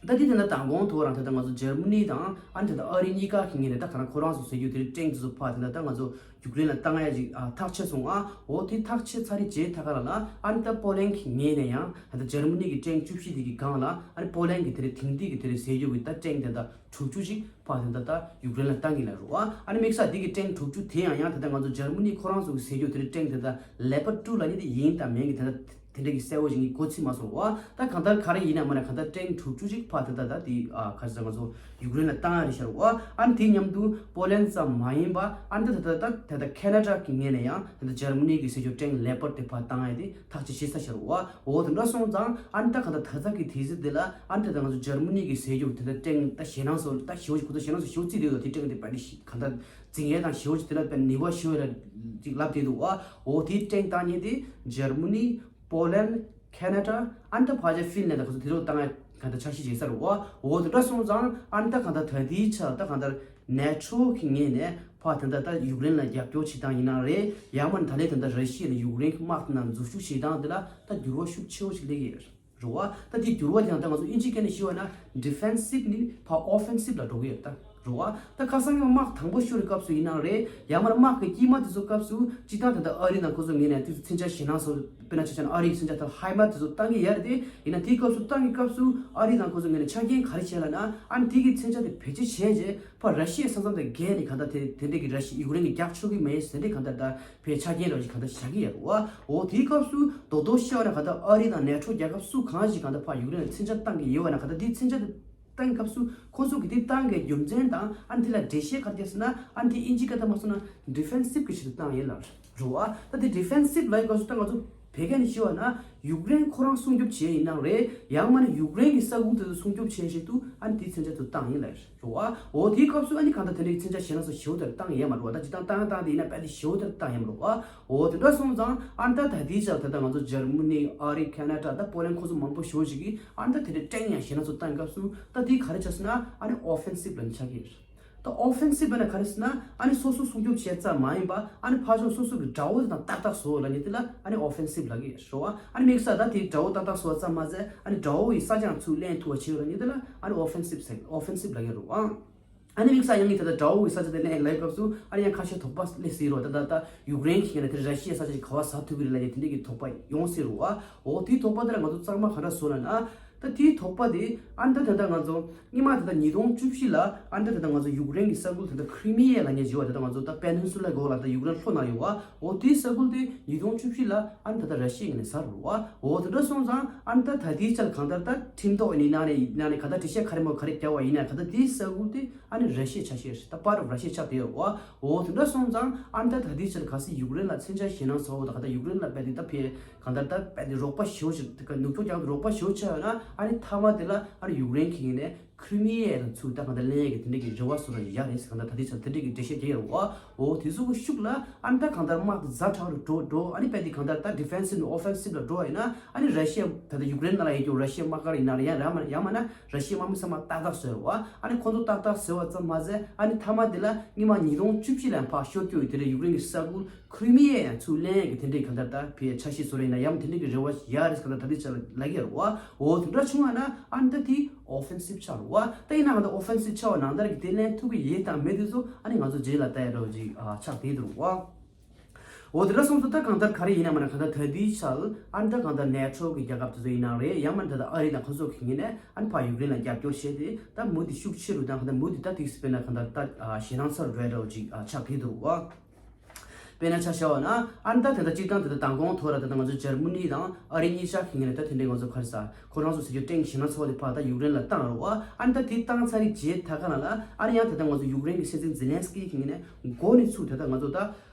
ད་དེ་དེ་འདྲ་མདང་དགོང་ཐོག་རང་ད་ལྟ་ང་ཚོ་འཇར་མ་ནི་དང་ཨ་ནི་ད་ལྟ་ཨ་རི་གཉིས་ཀ་གི་ངོས་ནས་ད་ག་རང་ཁོ་རང་ཚོ་ཟེར་རྒྱུ་དེ་འདྲའི་ཀྲེང་དེ་ཚོ་ཕར་དེ་འདྲ་ད་ང་ཚོ་ཡུཀ་རེན་ལ་བཏང་ཡ་ཅིག་ཨ་ཐག་ཆོད་སོང་ཨ། འོ་དེ་ཐག་ཆོད་ཚར་རེད་བྱས་ད་ག་རང་ལ་ཨ་ནི་ད་པོ་ལན་གི་ངོས་ནས་ཡང་ད་ལྟ་འཇར་མ་ནི་གི་ཀྲེང་བཅུ་བཞི་དེ་གི་སྒང་ལ་ཨ་ནི་པོ་ལན་གི་དེ་འདྲའི་དེང་དུས་ཀྱི་དེ་འདྲའི་ཟེར་རྒྱུ་གི་ད་ཀྲེང་དེ་འདྲ་དྲུག་ཅུ་ཅིག་ཕར་དེ་འདྲ་ད་ཡུཀ་རེན་ལ་བཏང་གི་ལ་རུ་ཨ། ཨ་ནི་དམིགས་བསལ་དེ་གི་ཀྲེང་དྲུག་ཅུ་དེ་ཡང་ཡང་ད་ལྟ་ང་ཚོ་འཇར་མ་ནི་ཁོ་རང་ཚོ་གི་ཟེར་རྒྱུ་དེ་འདྲའི་ཀྲེང་དེ་འདྲ་ལེ་པར་ཌི་ཊུ་ལབ་མཁན་དེ་ཡིན་དང་མིན་གི་དེ་འདྲ་དེ་འདྲ་གི་གསལ་བོ་ཞིག་གི་གོ་ཚིག་མ་སོང་བ། ད་གང་ལྟར་ག་རེ་ཡིན་ན་མིན་ན་གང་ལྟར་ཀྲེང་དྲུག་ཅུ་ཅིག་ཕར་དེ་འདྲ་ད་དེ་ཨ་ག་རེ་ཟེར་ང་ཚོ་ཡུཀ་རེན་ལ་བཏང་ཡ་རེད་ཤག་རུ་བ། ཨ་ནི་དེ་མཉམ་དུ་པོ་ལན་ཙམ་མ་ཡིན་པ་ཨ་ནི་ད་ད་ད་ད་ད་ཁེ་ན་ཌ་གི་ངོས་ནས་ཡང་ད་ད་འཇར་མ་ནི་གི་ཟེར་རྒྱུ་ཀྲེང་ལེ་པར་ཌི་དེ་ཕར་བཏང་ཡ་དེ་ཐག་གཅོད་བྱེད་ས་ཤག་རུ་བ། འོ་དེ་འདྲ་སོང་ཙང་ཨ་ནི་ད་གང་ལྟར་ད་ལྟ་གི་དུས་ཚོད་འདི་ལ་ཨ་ནི་ད་ད་ང་ཚོ་འཇར་མ་ནི་གི་ཟེར་རྒྱུ་དེ་འདྲ་ཀྲེང་ད་ཞེད་སྣང་སོགས་ད་ཞེ་པོ་ཞིག་ཁོ་ཚོ་ཞེད་སྣང་སོགས་ཞེ་པོ་བརྩིས་བསྡད་ཡོད། དེ་ཀྲེང་དེ་བ་ནི་ཞིག་གང་ལྟར་འཛིང་ཡས་དང་ཞེ་པོ་ཅིག་དེ་ལ་དཔེ་ནུས་པ་ཞེ་པོ་ལ་ཅིག་ལབ་བསྡད་འདུག་བ། འོ་དེའི་ཀྲེང་བཏང་མཁན་དེ་འཇར་མ་ནི། པོ་ལན། ཁེ་ན་ཌ། ཨ་ནི་ད་ཕར་ཕྱོགས་ཧྥིན་ལན་ད་ཁོ་ཚོ་དེ་ཚོ་བཏང་ཡ་གང་ལྟར་འཆར་གཞི་བྱེད་ས་རེད་བ། འོ་དེ་འདྲ་སོང་ཙང་ཨ་ནི་ད་གང་ལྟར་ད་ལྟའི་ཆ་ད་གང་ལྟར་ནེ་ཊོ་གི་ངོས་ནས་ཕར་དེ་འདྲ་ད་ཡུཀ་རེན་ལ་རྒྱབ་སྐྱོར་བྱེད་སྟངས་ཡིན་ན་རེད། ཡང་མིན་ད་ལན་དེ་འདྲ་ར་ཤི་ཡ་ནས་ཡུཀ་རེན་གྱི་དམག་དེ་ནང་འཛུལ་ཞུགས་བྱེད་སྟངས་དེ་ལ་ད་འགྱུར་བ་ཤུགས་ཆེ་བོ་ཞིག་སླེབས་ཀྱི་ཡོད་རེད། རེད་བ། ད་དེ་འགྱུར་བ་དེ་ཡང་ད་ང་ཚོ་དབྱིན་ཇིའི་སྐད་ནས་ཞུས་པ་ན་ཌི་ཕེན་སིབ་ནས་ཕར་ཨོ་ཕེན་སིབ་ལ་འགྲོ་གི་ཡོད་ད། རེད་བ། ད་ཁ་སང་ཡང་དམག་དང་པོ་ཤོར་བའི་སྐབས་སུ་ཡིན་ན་རེད། ཡང་མིན་དམག་གི་དཀྱིལ་མ་དེ་ཚོ་སྐབས་སུ་སྤྱིར་བཏང་ད་ལྟ་ཨ་རི་དང་ཁོ་ཚོ་ངོས་ནས་དེ་ཚོ་མཚོན་ཆ་ཞེད་སྣང་སོགས་དཔེར་ན་ཆ་བཞག་ན་ཨ་རི་གི་མཚོན་ཆ་ད་ཧའི་མར་དེ་ཚོ་བཏང་གི་ཡོད་རེད་དེ། ཡིན་ན་དེའི་སྐབས་སུ་བཏང་གི་སྐབས་སུ་ཨ་རི་དང་ཁོ་ཚོ་ངོས་ནས་ཆ་རྐྱེན་ག་རེ་བྱས་ལབ་ན་ཨ་ནི་དེ་གི་མཚོན་ཆ་དེ་བེད་སྤྱོད་བྱས་རྗེས་ཕར་ར་ཤི་ཡའི་ས་མཚམས་དང་བརྒལ་ནས་གང་ལྟར་དེ་དེ་འདྲས་ཀྱི་ར་ཤི་ཡུཀ་རེན་གྱིས་རྒྱག་ཆོག་གི་མེད་ཟེར་འདྲས་གང་ལྟར་ད། པའི་ཆ་རྐྱེན་རང་ཞིག་གང་ལྟར་བཞག་གི་ཡོད་རེད་བ། འོ་དེའི་སྐབས་སུ་རྡོག་རྡོག་བཤད་པ་ན་གང་ལྟར་ཨ་རི་དང་ནེ་ཊོ་རྒྱལ་ཁབ་སུ་གང་ཞིག་གང་ལྟར་ཕར་ཡུཀ་རེན་ལ་མཚོན་ཆ་བཏང་གི་ཡོད་པ་ན་གང་ལྟར་དེའི་མཚོན་ཆ་དེ་བཏང་སྐབས་སུ་ཁོ་ཚོ་གི་དེ་བཏང་གི་རྒྱུ་མཚན་དང་ཨ་ནི་དེ་ལ་འགྲེལ་བཤད་ག་རེ་བརྒྱབ་ཟེར་ན་ཨ་ནི་དེ་དབྱིན་ཇིའི་སྐད་ཐོག་མ་སོང་ན་ཌི་ཕེན་སིབ་གི་ཆེད་དུ་བཏང་ཡིན་ལབ་རེད། རེད་བ། ད་དེ་ཌི་ཕེན་སིབ་ལབ་ཡག་སྐབས་སུ་ད་ང་ཚོ་བོད་སྐད་ནས་ཞུས་པ་ན་ཡུཀ་རེན་ཁོ་རང་སྲུང་སྐྱོབ་བྱེད་ཡིན་ནའང་རེད། ཡང་མིན་ན་ཡུཀ་རེན་གྱི་ས་ཁུལ་དེ་ཚོ་སྲུང་སྐྱོབ་བྱེད་ཆེད་དུ་ཨ་ནི་དེའི་མཚོན་ཆ་དེ་བཏང་ཡིན་ལབ་རེད་བ། འོ་དེའི་སྐབས་སུ་ཨ་ནི་གང་ལྟར་དེ་འདྲའི་མཚོན་ཆ་ཞེ་དྲག་སོ་ཞེ་པོ་དེ་བཏང་ཡོད་མ་རེད་བ། ད་སྤྱིར་བཏང་བཏང་བཏང་དེ་ཡིན་ན་དཔེ་དེ་ཞེ་པོ་དེ་བཏང་ཡོད་མ་རེད་བ། འོ་དེ་འདྲ་སོང་ཙང་ཨ་ནི་ད་ད་ལྟའི་ཆར་ད་ལྟ་ང་ཚོ་འཇར་མ་ནི། ཨ་རི། ཁེ་ན་ཌ། ད་པོ་ལན་ཁོ་ཚོ་མང་པོ་ཞེ་པོ་ཅིག་གིས་ཨ་ནི་ད་དེ་འདྲའི་ཊེང་ཡང་ཞེ་དྲག་སོ་བཏང་སྐབས་སུ་ད་དེ་ག་རེ་ཆགས་སོང་ན་ཨ་ནི་ཨོ་ཕེན་སིབ་ལབ་ནས་ཆགས་ཀྱི་རེད། ད་ཨོ་ཕེན་སིབ་ལབ་ན་ག་རེ་ཟེར་ན་ཨ་ནི་སོ་སོ་སྲུང་སྐྱོབ་བྱེད་ཙམ་མ་ཡིན་པ་ཨ་ནི་ཕར་ཕྱོགས་སོ་སོ་གི་དགྲ་བོ་དེ་དང་ཏག་ཏག་བཟོ་ལབ་མཁན་དེ་ལ་ཨ་ནི་ཨོ་ཕེན་སིབ་ལབ་ཀྱི་རེད་བ། ཨ་ནི་དམིགས་བསལ་ད་དེ་དགྲ་བོ་ཏག་ཏག་བཟོ་བ་ཙམ་མ་ཟད་ཨ་ནི་དགྲ་བོ་ཡི་ས་ཆའང་ཚུར་ལེན་ཐུབ་པ་བྱེད་ལབ་མཁན་དེ་ལ་ཨ་ནི་ཨོ་ཕེན་སིབ་ཟེར། ཨོ་ཕེན་སིབ་ལབ་ཀྱི་རེད་བ། ཨ་ནི་དམིགས་བསལ་ཡང་ནི་ད་ལྟ་དགྲ་བོ་ཡི་ས་ཆ་དེ་ལེན་ལབ་སྐབས་སུ་ཨ་ནི་ཡང་ཁ་ཤས་དོགས་པ་སླེབས་སྲིད་རེད་བ། ད་ད་ད་ཡུཀ་རེན་གྱི་ངོས་ནས་དེ་ར་ཤི་ཡའི་ས་ཆ་ཞིག་ག་པར་ཟ་ཐུབ་ཀྱི་རེད་ལབ་མཁན་དེ་འདྲ་གི་དོགས་པ་ཡོང་སྲིད་རེད་བ། འོ་དེའི་དོགས་པ་དེ་ལ་ང་ཚོ་གཙང་མ་ག་འདྲ་བཟོ་ལབ་ན། ད་དེའི་དོགས་པ་དེ་ཨ་ནི་ད་ད་ལྟ་ང་ཚོ་སྔོན་མ་ད་ལྟ་ཉིས་སྟོང་བཅུ་བཞི་ལ་ཨ་ནི་ད་ད་ལྟ་ང་ཚོ་ཡུཀ་རེན་གྱི་ས་ཁུལ་ད་ལྟ་ཁི་རི་མི་ཡ་ལབ་མཁན་ཞིག་ཡོད་བ། ད་ལྟ་ང་ཚོ་ད་པེ་ནིན་སུ་ལ་གོ་ལ་ད་ཡུཀ་རེན་ལྷོ་ན་ཡོད་བ། འོ་དེའི་ས་ཁུལ་དེ་ཉིས་སྟོང་བཅུ་བཞི་ལ་ཨ་ནི་ད་ལྟ་ར་ཤི་ཡའི་ངོས་ནས་ཟ་རེད་བ། འོ་དེ་འདྲ་སོང་ཙང་ཨ་ནི་ད་ད་དེའི་ཆར་གང་ལྟར་ད་ཁྲིམས་ཐོག་ནས་ནང་ནས་ནང་ནས་ག་ད་འགྲེལ་བཤད་ག་རེ་མོ་ག་རེ་བརྒྱབ་པ་ཡིན་ན་ག་ད་དེའི་ས་ཁུལ་དེ་ཨ་ནི་ར་ཤི་ཡའི་ཆ་ཤས་རེད། ད་པཱར་ཊི་ཨོཕ་ར་ཤི་ཡའི་ཆགས་བསྡད་ཡོད་རེད་བ། འོ་དེ་འདྲ་སོང་ཙང་ཨ་ནི་ད་ད་ལྟའི་ཆར་གལ་སྲིད་ཡུཀ་རེན་ལ་མཚོན་ཆ་ཞེད་སྣང་ཚ་བོ་དང་ག་ད་ཡུཀ་རེན་ལ་རྦད་དེ་ད་ཕེ་གང་ལྟར་ད་རྦད་དེ་རོགས་པ་ཞེ་པོ་ཞིག་ད་ནུབ་ཕྱོགས་རྒྱག་རོགས་པ་ཞེ་པོ་ཆགས་ཡོད་ན་ཨ་ནི་མཐའ་མ་དེ་ལ་ཨ་ནི་ཡུཀ་རེན་གྱི་ངོས་ནས་ཁི་རི་མི་ཡ་དང་ཚུར་ད་གང་ལྟར་ལེན་ཡས་ཀྱི་དེ་འདྲ་གི་རེ་བ་བཟོ་ར་ཡ་རེད་ཟེར། གང་ལྟར་ད་ལྟའི་ཆར་དེ་འདྲ་གི་འགྲེལ་བཤད་རྒྱག་ཡོད་རེད་བ། འོ་དེ་ཚོ་གི་ཤུགས་ལ་ཨ་ནི་ད་གང་ལྟར་དམག་དེ་ཛ་དྲག་རུ་འགྲོ་འགྲོ། ཨ་ནི་རྦད་དེ་གང་ལྟར་ད་ཌི་ཕེན་སིབ་ནས་ཨོ་ཕེན་སིབ་ལ་འགྲོ་བ་ཡིན་ན་ཨ་ནི་ར་ཤི་ཡ་ད་ལྟ་ཡུཀ་རེན་ནང་ལ་ཡོད་རྒྱུ་ར་ཤི་ཡའི་དམག་སྒར་ཡིན་ན་རེད། ཡང་མ་ཡང་མ་ན་ར་ཤི་ཡའི་དམག་མི་ཚང་མ་ཏག་ཏག་བཟོས་རེད་བ། ཨ་ནི་ཁོ་ཚོ་ཏག་ཏག་བཟོས་པ་ཙམ་མ་ཟད་ཨ་ནི་མཐའ་མ་དེ་ལ་སྔོན་མ་ཉིས་སྟོང་བཅུ་བཞི་ལ་ཕར་ཤོར་རྒྱུ་ཡི་དེ་འདྲ་ཡུཀ་རེན་གྱི་ས་ཁུལ་ཁི་རི་མི་ཡ་ཡང་ཚུར་ལེན་ཡས་ཀྱི་དེ་འདྲའི་གང་ལྟར་ད་ཕེ་འཆར་གཞི་བཟོ་ར་ཡིན་ན་ཡང་དེ་འདྲའི་གི་རེ་བ་ཡ་རེད་ཟེར། གང་ལྟར་ད་ལྟའི་ཆར་ལབ་ཀྱི་ཡོད་རེད་བ། འོ་དེ་འདྲ་བྱུང་བ་ན་ཨ་ནི་ད་དེ་ཨོ་ཕེན་སིབ་ཆགས་རེད་བ། ད་ཡིན་ན་གང་ལྟར་ཨོ་ཕེན་སིབ་ཆགས་པ་ནང་ལྟར་གྱི་དེ་ལེན་ཐུབ་ཀྱི་ཡོད་དང་མེད་དེ་ཚོ་ཨ་ནི་ང་ཚོ་རྗེས་ལ་ལྟ་ཡ་འདྲ་བོ་ཅིག་ཨ་ཆགས་བསྡད་འདུག་རེད་བ། འོ་དེ་འདྲ་སོང་ཙང་ད་གང་ལྟར་ག་རེ་ཡིན་ན་མ་ན་གང་ལྟར་ད་ལྟའི་ཆར་ཨ་ནི་ད་གང་ལྟར་ནེ་ཊོ་གི་རྒྱལ་ཁབ་དེ་ཚོ་ཡིན་ན་རེད། ཡང་མ་ན་ད་ལྟ་ཨ་རི་དང་ཁོ་ཚོ་གི་ངོས་ནས་ཨ་ནི་ཕར་ཡུཀ་རེན་ལ་རྒྱབ་སྐྱོར་བྱས་ཏེ་ད་མུ་མཐུད་ཤུགས་ཆེ་རུ་དང་གང་ལྟར་མུ་མཐུད་ད་ཏིག་སི་དཔེར་ན་གང་ལྟར་ད་ཨ་ཞེད་སྣང་ཚ་རུ་འགྲོ་ཡ་འདྲ་བོ་ཅིག་ཨ་ཆགས་བསྡད་འདུག་རེད་བ། དཔེར་ན་ཆ་བཞག་པ་ན་ཨ་ནི་ད་དེ་ལྟར་སྤྱིར་བཏང་དེ་ལྟར་མདང་དགོང་ཐོག་ར་དེ་ལྟར་ང་ཚོ་འཇར་མ་ནི་དང་ཨ་རི་གཉིས་ཆ་གི་ངོས་ནས་ད་དེ་འདྲའི་ང་ཚོ་ག་རེ་ཟ་ཁོ་རང་ཚོ་ཟེར་རྒྱུ་ཊེང་ཞེད་སྣང་ཚ་བོ་དེ་ཕར་ད་ཡུཀ་རེན་ལ་བཏང་རེད་བ། ཨ་ནི་ད་དེ་བཏང་ཚར་རེད་རྗེས་ད་ག་ན་ལ་ཨ་ནི་ཡང་དེ་ལྟར་ང་ཚོ་ཡུཀ་རེན་གྱི་སྲིད་འཛིན་ཛེ་ལན་སི་ཀི་གི་ངོས་ནས་མགོ་ནས་ཚུར་དེ་ལྟར་ང་ཚོ་ད་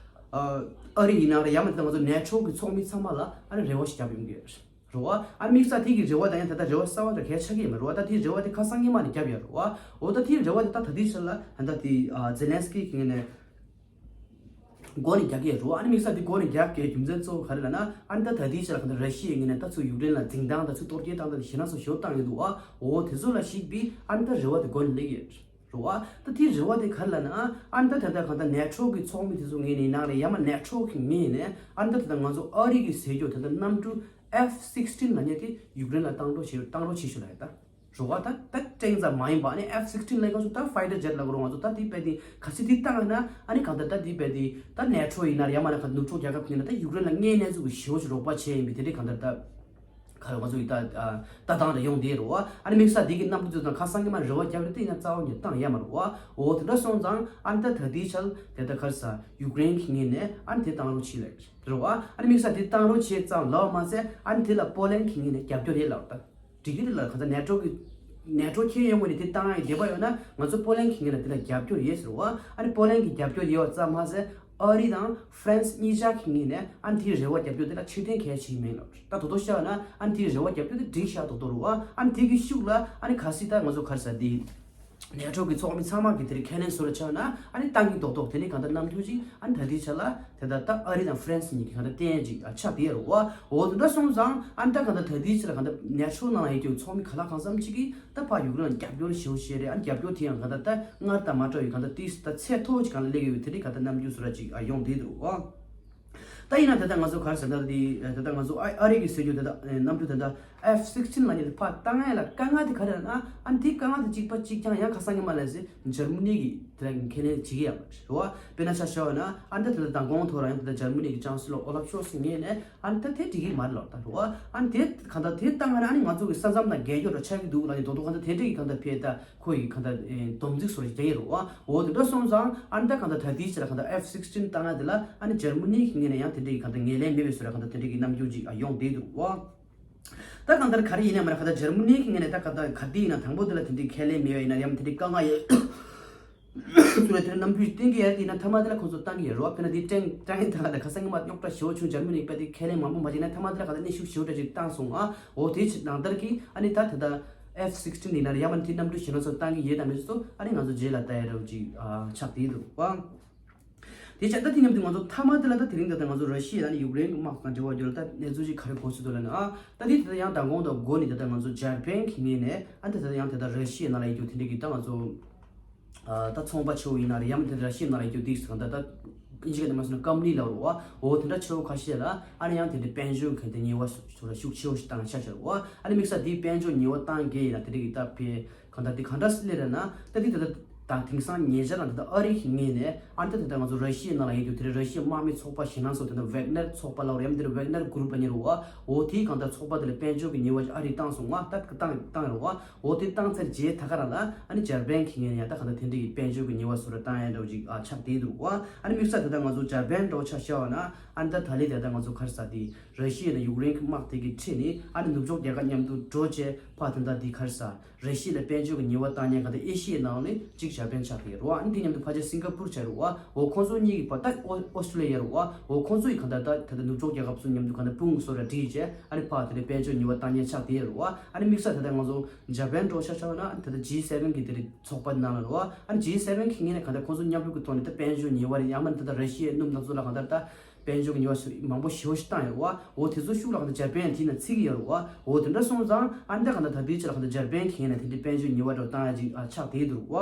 ཨ་རི་ཡིན་ན་རེད། ཡང་མ་དེ་ལྟར་ང་ཚོ་ནེ་ཊོ་གི་ཚོགས་མི་ཚང་མ་ལ་ཨ་ནི་རེ་བ་ཞིག་བརྒྱབ་ཡོང་གི་རེད་བ། ཨ་ནི་དམིགས་བསལ་དེ་གི་རེ་བ་དང་ཡང་དེ་ལྟར་རེ་བ་གསར་བ་དང་གལ་ཆགས་ཀྱི་ཡོད་མ་རེད་བ། ད་དེའི་རེ་བ་དེ་ཁ་སང་སྔོན་མ་ནས་བརྒྱབ་ཡོད་རེད་བ། འོ་ད་དེའི་རེ་བ་དེ་ད་ད་ལྟའི་ཆར་ལ་ད་ལྟ་དེ་ཨ་ཛེ་ལན་སི་ཀི་གི་ངོས་ནས་མགོ་ནས་རྒྱག་གི་རེད། ཨ་ནི་དམིགས་བསལ་འདི་མགོ་ནས་རྒྱག་གི་རྒྱུ་མཚན་གཙོ་བོ་ག་རེ་ལབ་ན། ཨ་ནི་ད་ད་ལྟའི་ཆར་གང་ལྟར་ར་ཤི་ཡའི་ངོས་ནས་ད་ཚུར་ཡུཀ་རེན་ལ་འཛིན་སྟངས་དང་ཚུར་གཏོར་སྐྱོན་བཏང་སྟངས་དེ་ཞེད་སྣང་ཚ་ཞེ་པོ་བཏང་ཡོད་འདུག་བ། འོ་དེ་ཚོ་ལ་གཞིགས་པས་ཨ་ནི་ད་རེ་བ་དེ་མགོ་ནས་སླེབས་ཡོད་རེད་བ། ད་དེའི་རེ་བ་དེ་ག་རེ་ལབ་ན། ཨ་ནི་ད་ད་ལྟ་གང་ལྟར་ནེ་ཊོ་གི་ཚོགས་མི་དེ་ཚོ་ངོས་ནས་ཡིན་ན་རེད། ཡང་མ་ནེ་ཊོ་གི་ངོས་ནས་ཨ་ནི་ད་ད་ལྟ་ང་ཚོ་ཨ་རི་གི་ཟེར་རྒྱུ་ད་ལྟ་གནམ་གྲུ་ཨེཕ་སིག་སི་ཊིན་ལབ་མཁན་དེ་ཡུཀ་རེན་ལ་བཏང་རོགས་བྱེད་བཏང་རོགས་བྱེད་ཤོག་ལབ་ཡ་ད། རེད་བ། ད་ད་ཀྲེང་ཙམ་མ་ཡིན་པ་ཨ་ནི་ཨེཕ་སིག་སི་ཊིན་ལབ་སྐབས་སུ་ད་ཕའི་ཊར་ཇེ་ཊི་ལབ་དགོས་རེད། ང་ཚོ་ད་དེ་རྦད་དེ་གལ་སྲིད་དེ་བཏང་ན་ཨ་ནི་གང་ལྟར་ད་དེ་རྦད་དེ་ད་ནེ་ཊོ་ཡིན་ན་ཡང་མ་ན་ག་ནུབ་ཕྱོགས་རྒྱལ་ཁབ་ཀྱི་ནང་ད་ཡུཀ་རེན་ལ་དངོས་གནས་ཚུལ་གྱི་ཞེ་པོ་ཅིག་རོགས་པ་བྱས་ཡིན་པའི་དེ་འདྲའི་གང་ལྟར་ད་ག་རེ་ང་ཚོ་ཡི་ད་ལྟ་སྟངས་རེ་ཡོང་བསྡད་རེད་བ། ཨ་ནི་དམིགས་བསལ་དེ་གི་གནམ་གྲུ་ཚོ་དང་ཁ་སང་ཉི་མ་རེ་བ་བརྒྱབ་རེད་དེ་ཡིན་ན་རྩ་བ་ནས་བཏང་ཡ་མ་རེད་བ། འོ་དེ་འདྲ་སོང་ཙང་ཨ་ནི་ད་ད་དེའི་ཆར་དེ་ད་ག་རེ་ཟ་ཡུཀ་རེན་གྱི་ངོས་ནས་ཨ་ནི་དེ་བཏང་རོགས་བྱེད་ལབ་རེད་བ། ཨ་ནི་དམིགས་བསལ་དེ་བཏང་རོགས་བྱེད་ཙང་ལབ་མ་ཟད་ཨ་ནི་དེ་ལ་པོ་ལན་གྱི་ངོས་ནས་རྒྱབ་སྐྱོར་རེད་ལབ་ད། འགྲིག་གི་རེད་ལ། གང་ལྟར་ནེ་ཊོ་གི་ནེ་ཊོ་ཁྱེད་ཡོང་བ་ནས་དེ་བཏང་ཡ་འདོད་པ་ཡོད་ན་ང་ཚོ་པོ་ལན་གྱི་ངོས་ནས་དེ་ལ་རྒྱབ་སྐྱོར་ཡོད་ཟེར་བ། ཨ་ནི་པོ་ལན་གྱི་རྒྱབ་སྐྱོར་ཡོད་པ་ཙམ་མ་ཟད་ཨ་རི་དང་ཧྥ་རན་སི་གཉིས་ཆ་གི་ངོས་ནས་ཨ་ནི་དེའི་རེ་བ་རྒྱབ་སྐྱོར་དེ་ལ་ཕྱིར་འཐེན་གལ་ཆེ་མིན་ལབ། ད་དོ་དོ་བཤད་ན་ཨ་ནི་དེའི་རེ་བ་རྒྱབ་སྐྱོར་དེ་འགྲིག་ཤག་དོ་དོ་རུ་བ། ཨ་ནི་དེ་གི་ཤུགས་ལ་ཨ་ནི་གལ་སྲིད་ད་ང་ཚོ་ག་རེ་ཟ་དེ་ནེ་ཊོ་གི་ཚོགས་མི་ཚང་མ་གི་དེ་རིང་ཁས་ལེན་བཟོ་ར་ཆགས་ན་ཨ་ནི་བཏང་གི་རྡོག་རྡོག་དེ་ནི་གང་ལྟར་གནམ་གྲུ་ཅིག་ཨ་ནི་ད་དེའི་ཆ་ལ་དེ་ལྟར་ད་ཨ་རི་དང་ཧྥ་རན་སི་གཉིས་ཀྱི་གང་ལྟར་བརྟེན་ཅིག་ཨ་ཆགས་བསྡད་རུ་བ། འོ་དེ་འདྲ་སོང་ཙང་ཨ་ནི་ད་གང་ལྟར་ད་དེའི་ཆ་ལ་གང་ལྟར་ནེ་ཊོ་ནང་ལ་ཡོད་ཀྱི་ཚོགས་མི་ག་ལ་གང་འཚམ་ཅིག་གིས་ད་ཕར་ཡུཀ་རེན་ལ་རྒྱབ་སྐྱོར་ཞེ་པོ་བྱས་རེད། ཨ་ནི་རྒྱབ་སྐྱོར་དེ་ཡང་གང་ལྟར་ད་སྔར་དང་མ་འདྲ་བའི་གང་ལྟར་ཏིས་ད་ཚད་མཐོ་བོ་ཅིག་གང་ལ་སླེབས་ཡོད་པའི་དེ་རིང་གང་ལྟར་གནམ་གྲུ་བཟོ་འདྲ་ཅིག་ཨ་ཡོང་བསྡད་འདུག་ཨ། ད་ཡིན་ན་ད་ལྟ་ང་ཚོ་ག་རེ་ཟེར་ན་དེ་ད་ལྟ་ང་ཚོ་ཨ་ཨ་རི་གི་ཟེར་རྒྱུ་ད་ལྟ་གནམ་གྲུ་ད་ལྟ་ཨེཕ་སིག་སི་ཊིན་ལབ་མཁན་དེ་ཕར་བཏང་ཡ་ལ་དཀའ་ངལ་དེ་ག་རེ་ལབ་ན། ཨ་ནི་དེ་དཀའ་ངལ་དེ་གཅིག་པ་གཅིག་རྐྱང་ཡང་ཁ་སང་ཉི་མ་ལ་ཟེར་འཇར་མ་ནི་གི་དེ་ལ་ཁས་ལེན་བྱེད་ཀྱི་ཡོད་མ་རེད་བ། དཔེར་ན་ཆ་བཞག་པ་ན་ཨ་ནི་ད་ལྟ་མདང་དགོང་ཐོག་རང་ཡང་ད་ལྟ་འཇར་མ་ནི་གི་ཅང་སི་ལོ་ཨོ་ལབ་ཤོལ་ཚི་ངོས་ནས་ཨ་ནི་ད་དེ་འགྲིག་གི་མ་རེད་ལབ་ད་རེད་བ། ཨ་ནི་དེ་གང་ལྟར་དེ་བཏང་ན་ཨ་ནི་ང་ཚོ་གི་ས་མཚམས་དང་རྒྱལ་སྐྱོར་ར་ཆགས་ཀྱི་འདུག་ལབ་ནས་རྡོག་རྡོག་གང་ལྟར་དེ་འདྲ་གི་གང་ལྟར་ཕེ་ད་ཁོ་ཡི་གང་ལྟར་སྡོམ་རྩིས་བཟོ་ར་རྒྱག་ཡི་རེད་བ། འོ་དེ་འདྲ་སོང་ཙང་ཨ་ནི་ད་གང་ལྟར་ད་ལྟའི་ཆ་ལ་གང་ལྟར་ཨེཕ་སིག་སི་ཊིན་བཏང་ཡ་དེ་ལ་ཨ་ནི་འཇར་མ་ནི་གི་ངོས་ནས་ཡང་དེ་འདྲ་གི་གང་ལྟར་ངོས་ལེན་མེད་པའི་བཟོ་ར་གང་ལྟར་དེ་འདྲ་གི་རྣམ་འགྱུར་ཅིག་ཨ་ཡོང་བསྡད་འདུག་བ། ད་གང་ལྟར་ག་རེ་ཡིན་ན་མ་ན་གང་ལྟར་འཇར་མ་ནི་གི་ངོས་ནས་ད་གང་ལྟར་ག་དེ་ཡིན་ན་དང་པོ་དེ་ལ་དེ་འདྲའི་ཁས་ལེན་མེད་པ་ཡིན་ན་ཡང་དེ་འདྲའི་དཀའ་ངལ་ཡོད། ཚུར་ལ་དེ་རྣམ་འགྱུར་བསྟན་གྱི་ཡོད་དེ་ན། མཐའ་མ་དེ་ལ་ཁོ་ཚོ་བཏང་གི་ཡོད་རེད་བ། དཔེར་ན་དེ་ཀྲེང་ཀྲེང་ཡིན་ད་ག་ད་ཁ་སང་ཉི་མ་རྙོག་དྲ་ཞེ་པོ་བྱུང་། འཇར་མ་ནི་པ་དེ་ཁས་ལེན་མང་པོ་མ་བྱས་ན་མཐའ་མ་དེ་ལ་ག་ད་གནོན་ཤུགས་ཞེ་པོ་འདྲ་ཅིག་བཏང་སོང་ཨ། འོ་དེ་ནང་ལྟར་གྱི་ཨ་ནི་ད་ད་ད་F sixteen ཡིན་ན་རེད། ཡང་མ་དེ་གནམ་གྲུ་གཞན་ཚོ་བཏང་གི་ཡོད་དམ་མེད་ཚོ་ཨ་ནི་ང་ཚོ་རྗེས་ལ་ལྟ་ཡ་འདྲ་བོ་ཅིག་ཨ་ཆགས་བསྡད་འདུག་བ། དེ་བྱས་ད་དེ་མཉམ་དུ་ང་ཚོ་མཐའ་མ་དེ་ལ་ད་དེ་རིང་ད་ད་ང་ཚོ་ར་ཤི་ཡ་དང་ཡུཀ་རེན་གྱི་དམག་དང་འབྲེལ་བ་རྒྱུ་ལ་ད་གནས་ཚུལ་ཅིག་ག་རེ་གོ་སྲིད་འདུག་ལབ་ན་ཨ། ད་དེ་ད་ད་ཡང་མདང་དགོང་དང་འགོ་ནས་ད་ད་ང་ཚོ་འཇར་པན་གྱི་ངོས་ནས་ཨ་ད་ད་ད་ཡང་ད་ད་ར་ཤི་ཡའི་ནང་ལ་ཡོད་རྒྱུ་དེ་འདྲ་གི་ད་ང་ཚོ་ཨ་ད་ཚོང་པ་ཆེ་བོ་ཡིན་ན་རེད། ཡང་མིན་ད་ད་ར་ཤི་ཡའི་ནང་ལ་ཡོད་རྒྱུ་དེ་ཟེར་གང་ད་ད་ཨིན་ཇི་སྐད་ནས་མ་སོང་ན་ཀམ་ནི་ལབ་རེད་བ། འོ་དེ་འདྲ་ཆེ་བོ་ཁ་ཤས་ལ་ཨ་ནི་ཡང་དེ་འདྲ་དཔལ་འབྱོར་གྱི་དེ་ཉེས་པ་ཚོ་ལ་ཤུགས་ཆེ་བོ་ཞིག་བཏང་ཆགས་ཤག་རེད་བ། ཨ་ནི་དམིགས་བསལ་དེའི་དཔལ་འབྱོར་ཉེས་པ་བཏང་གི་ཡིན་ན་དེ་འདྲ་གི་ད་ཕེ་གང་ལྟར་དེ་གང་འདྲ་སླེབས་རེད་ན། ད་དེ་ད་ལྟ་དེང་སང་ཉེ་ཆར་ལ་ད་ལྟ་ཨ་རི་གི་ངོས་ནས་ཨ་ནི་ད་ད་ལྟ་ང་ཚོ་ར་ཤི་ཡའི་ནང་ལ་ཡོད་རྒྱུ་དེ་རེད། ར་ཤི་ཡའི་དམག་མི་ཚོགས་པ་ཞེད་སྣང་ཚོགས་དེ་ད་ཝེག་ནར་ཚོགས་པ་ལབ་རེད། ཡང་དེ་རེད་ཝེག་ནར་གུ་རུབ་ལབ་མཁན་རེད་བ། འོ་དེའི་གང་ལྟར་ཚོགས་པ་དེ་ལ་དཔལ་འབྱོར་གྱི་ཉེས་པ་ཨ་རིས་བཏང་སོང་ང་། ད་བཏང་བཏང་རེད་བ། འོ་དེ་བཏང་ཚར་རྗེས་ད་ག་རང་ལ་ཨ་ནི་འཇར་པན་གྱི་ངོས་ནས་ཡང་ད་གང་ལྟར་དེ་འདྲ་གི་དཔལ་འབྱོར་གྱི་ཉེས་པ་བཟོ་འདྲ་བཏང་ཡ་འདྲ་བོ་ཅིག་ཨ་ཆགས་བསྡད་འདུག་བ། ཨ་ནི་དམིགས་བསལ་ད་ལྟ་ང་ཚོ་འཇར་པན་འདྲ་བོ་ཆ་བཞག་པ་ན་ཨ་ནི་ད་ད་ལན་ད་ལྟ་ང་ཚོ་ག་རེ་ཟེར་དེ་ར་ཤི་ཡ་དང་ཡུཀ་རེན་གྱི་དམག་དེ་གི་ཁྲིད་ནས་ཨ་ནི་ནུབ་ཕྱོགས་རྒྱལ་ཁབ་མཉམ་དུ་འགྲོ་བྱས་ཕར་དེ་འདྲ་དེ་ག་རེ་ཟེར། ར་ཤི་ཡ་ལ་དཔལ་འབྱོར་གྱི་ཉེས་པ་བཏང་མཁན་གང་ལྟར་ཨེ་ཤི་ཡའི་ནང་ནས་གཅིག་འཇར་པན་ཆགས་ཀྱི་ཡོད་རེད་བ། ཨ་ནི་དེ་མཉམ་དུ་ཕལ་ཆེར་སིང་ག་པུར་ཆགས་ཡོད་རེད་བ། འོ་ཁོང་ཚོ་གཉིས་ཀྱི་བར་ད་ཨོ་ཨོ་སི་ཀྲོ་ལི་ཡ་རེད་བ། འོ་ཁོང་ཚོ་ཡི་གང་ལྟར་ད་ད་ལྟ་ནུབ་ཕྱོགས་རྒྱལ་ཁབ་ཚོ་མཉམ་དུ་གང་ལྟར་དཔུང་སོ་ར་སྒྲིལ་བྱས་ཨ་ནི་ཕར་དེ་འདྲ་དཔལ་འབྱོར་ཉེས་པ་བཏང་མཁན་ཆགས་བསྡད་ཡོད་རེད་བ། ཨ་ནི་དམིགས་བསལ་ད་ལྟ་ང་ཚོ་འཇར་པན་འདྲ་བོ་ཆ་བཞག་ན་ད་ལྟ་ཇི་སེ་ཝེན་གྱི་དེ་རིགས་ཚོགས་པ་ནང་ལ་རེད་བ། ཨ་ནི་ཇི་སེ་ཝེན་གྱི་ངོས་ནས་གང་ལྟར་ཁོང་ཚོ་མཉམ་རུབ་ཀྱི་ཐོག་ནས་ད་དཔལ་འབྱོར་ཉེས་པ་རེད། ཡང་མིན་ད་ལྟ་ར་ཤི་ཡའི་སྣུམ་དང་ཚོ་ལ་གང་ལྟར་ད་དཔལ་འབྱོར་གྱི་ཉེས་པ་མང་པོ་ཞེ་པོ་ཞིག་བཏང་ཡོད་རེད་བ། འོ་དེ་ཚོ་ཤུགས་ལ་གང་ལྟར་འཇར་པན་ཡང་དེའི་ནང་ཚུད་ཀྱི་ཡོད་རེད་བ། འོ་དེ་འདྲ་སོང་ཙང་ཨ་ནི་ད་གང་ལྟར་ད་ལྟའི་ཆ་ལ་གང་ལྟར་འཇར་པན་གྱི་ངོས་ནས་དེ་འདྲའི་དཔལ་འབྱོར་ཉེས་པ་འདྲ་བོ་བཏང་ཡ་ཅིག་ཨ་ཆགས་བསྡད་འདུག་བ།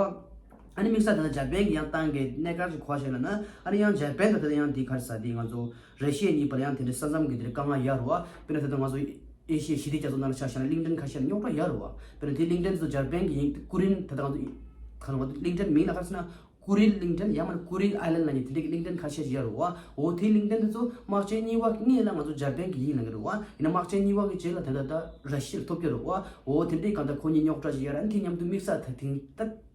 ཨ་ནི་དམིགས་བསལ་ད་ལྟ་འཇར་པན་གྱིས་ཡང་བཏང་མཁན་གནད་འགག་ཅིག་ག་རེ་ཟེར་ལབ་ན། ཨ་ནི་ཡང་འཇར་པན་ད་ལྟ་ཡང་དེ་ག་རེ་ཟེར་དེ་ང་ཚོ་ར་ཤི་ཡ་གཉིས་བར་ཡང་དེ་འདྲའི་ས་མཚམས་ཀྱི་དེ་འདྲའི་དཀའ་ངལ་ཡོད་རེད་བ། དཔེར་ན་ད་ལྟ་ང་ཚོ་ཨེ་ཤི་ཡའི་ཞི་བདེ་རྒྱ་མཚོ་ནང་ལ་ཆ་བཞག་ན་གླིང་ཕྲན་ཁ་ཤས་ལ་རྙོག་དྲ་ཡོད་རེད་བ། དཔེར་ན་དེ་གླིང་ཕྲན་དེ་ཚོ་འཇར་པན་གྱི་ཡིན། ཀུ་རིན་ད་ལྟ་ང་ཚོ་ག་རེ་ལབ་དགོས། གླིང་ཕྲན་མིང་ལ་ག་རེ་ཟེར་ན་ཀུ་རིལ་གླིང་ཕྲན་ཡང་མིན་ཀུ་རིལ་ཨའི་ལན་ལབ་མཁན་དེ་འདྲའི་གི་གླིང་ཕྲན་ཁ་ཤས་ཤིག་ཡོད་རེད་བ། འོ་དེའི་གླིང་ཕྲན་དེ་ཚོ་དམག་ཆེན་གཉིས་པ་སྔོན་ལ་ང་ཚོ་འཇར་པན་གྱི་ཡིན་ལབ་ཀྱི་རེད་བ། ཡིན་ན་དམག་ཆེན་གཉིས་པ་གི་རྗེས་ལ་ད་ལྟ་ད་ར་ཤི་ཡ་ལ་ཐོབ་ཀྱི་རེད་བ། འོ་དེ་འདྲའི་གང་ལྟར་ཁོ་གཉིས་རྙོག་དྲ་ཞིག་ཡོད་རེད། ཨ་ནི་དེ་མཉམ་དུ་དམིགས་བསལ་ད་དེང་ད་ད་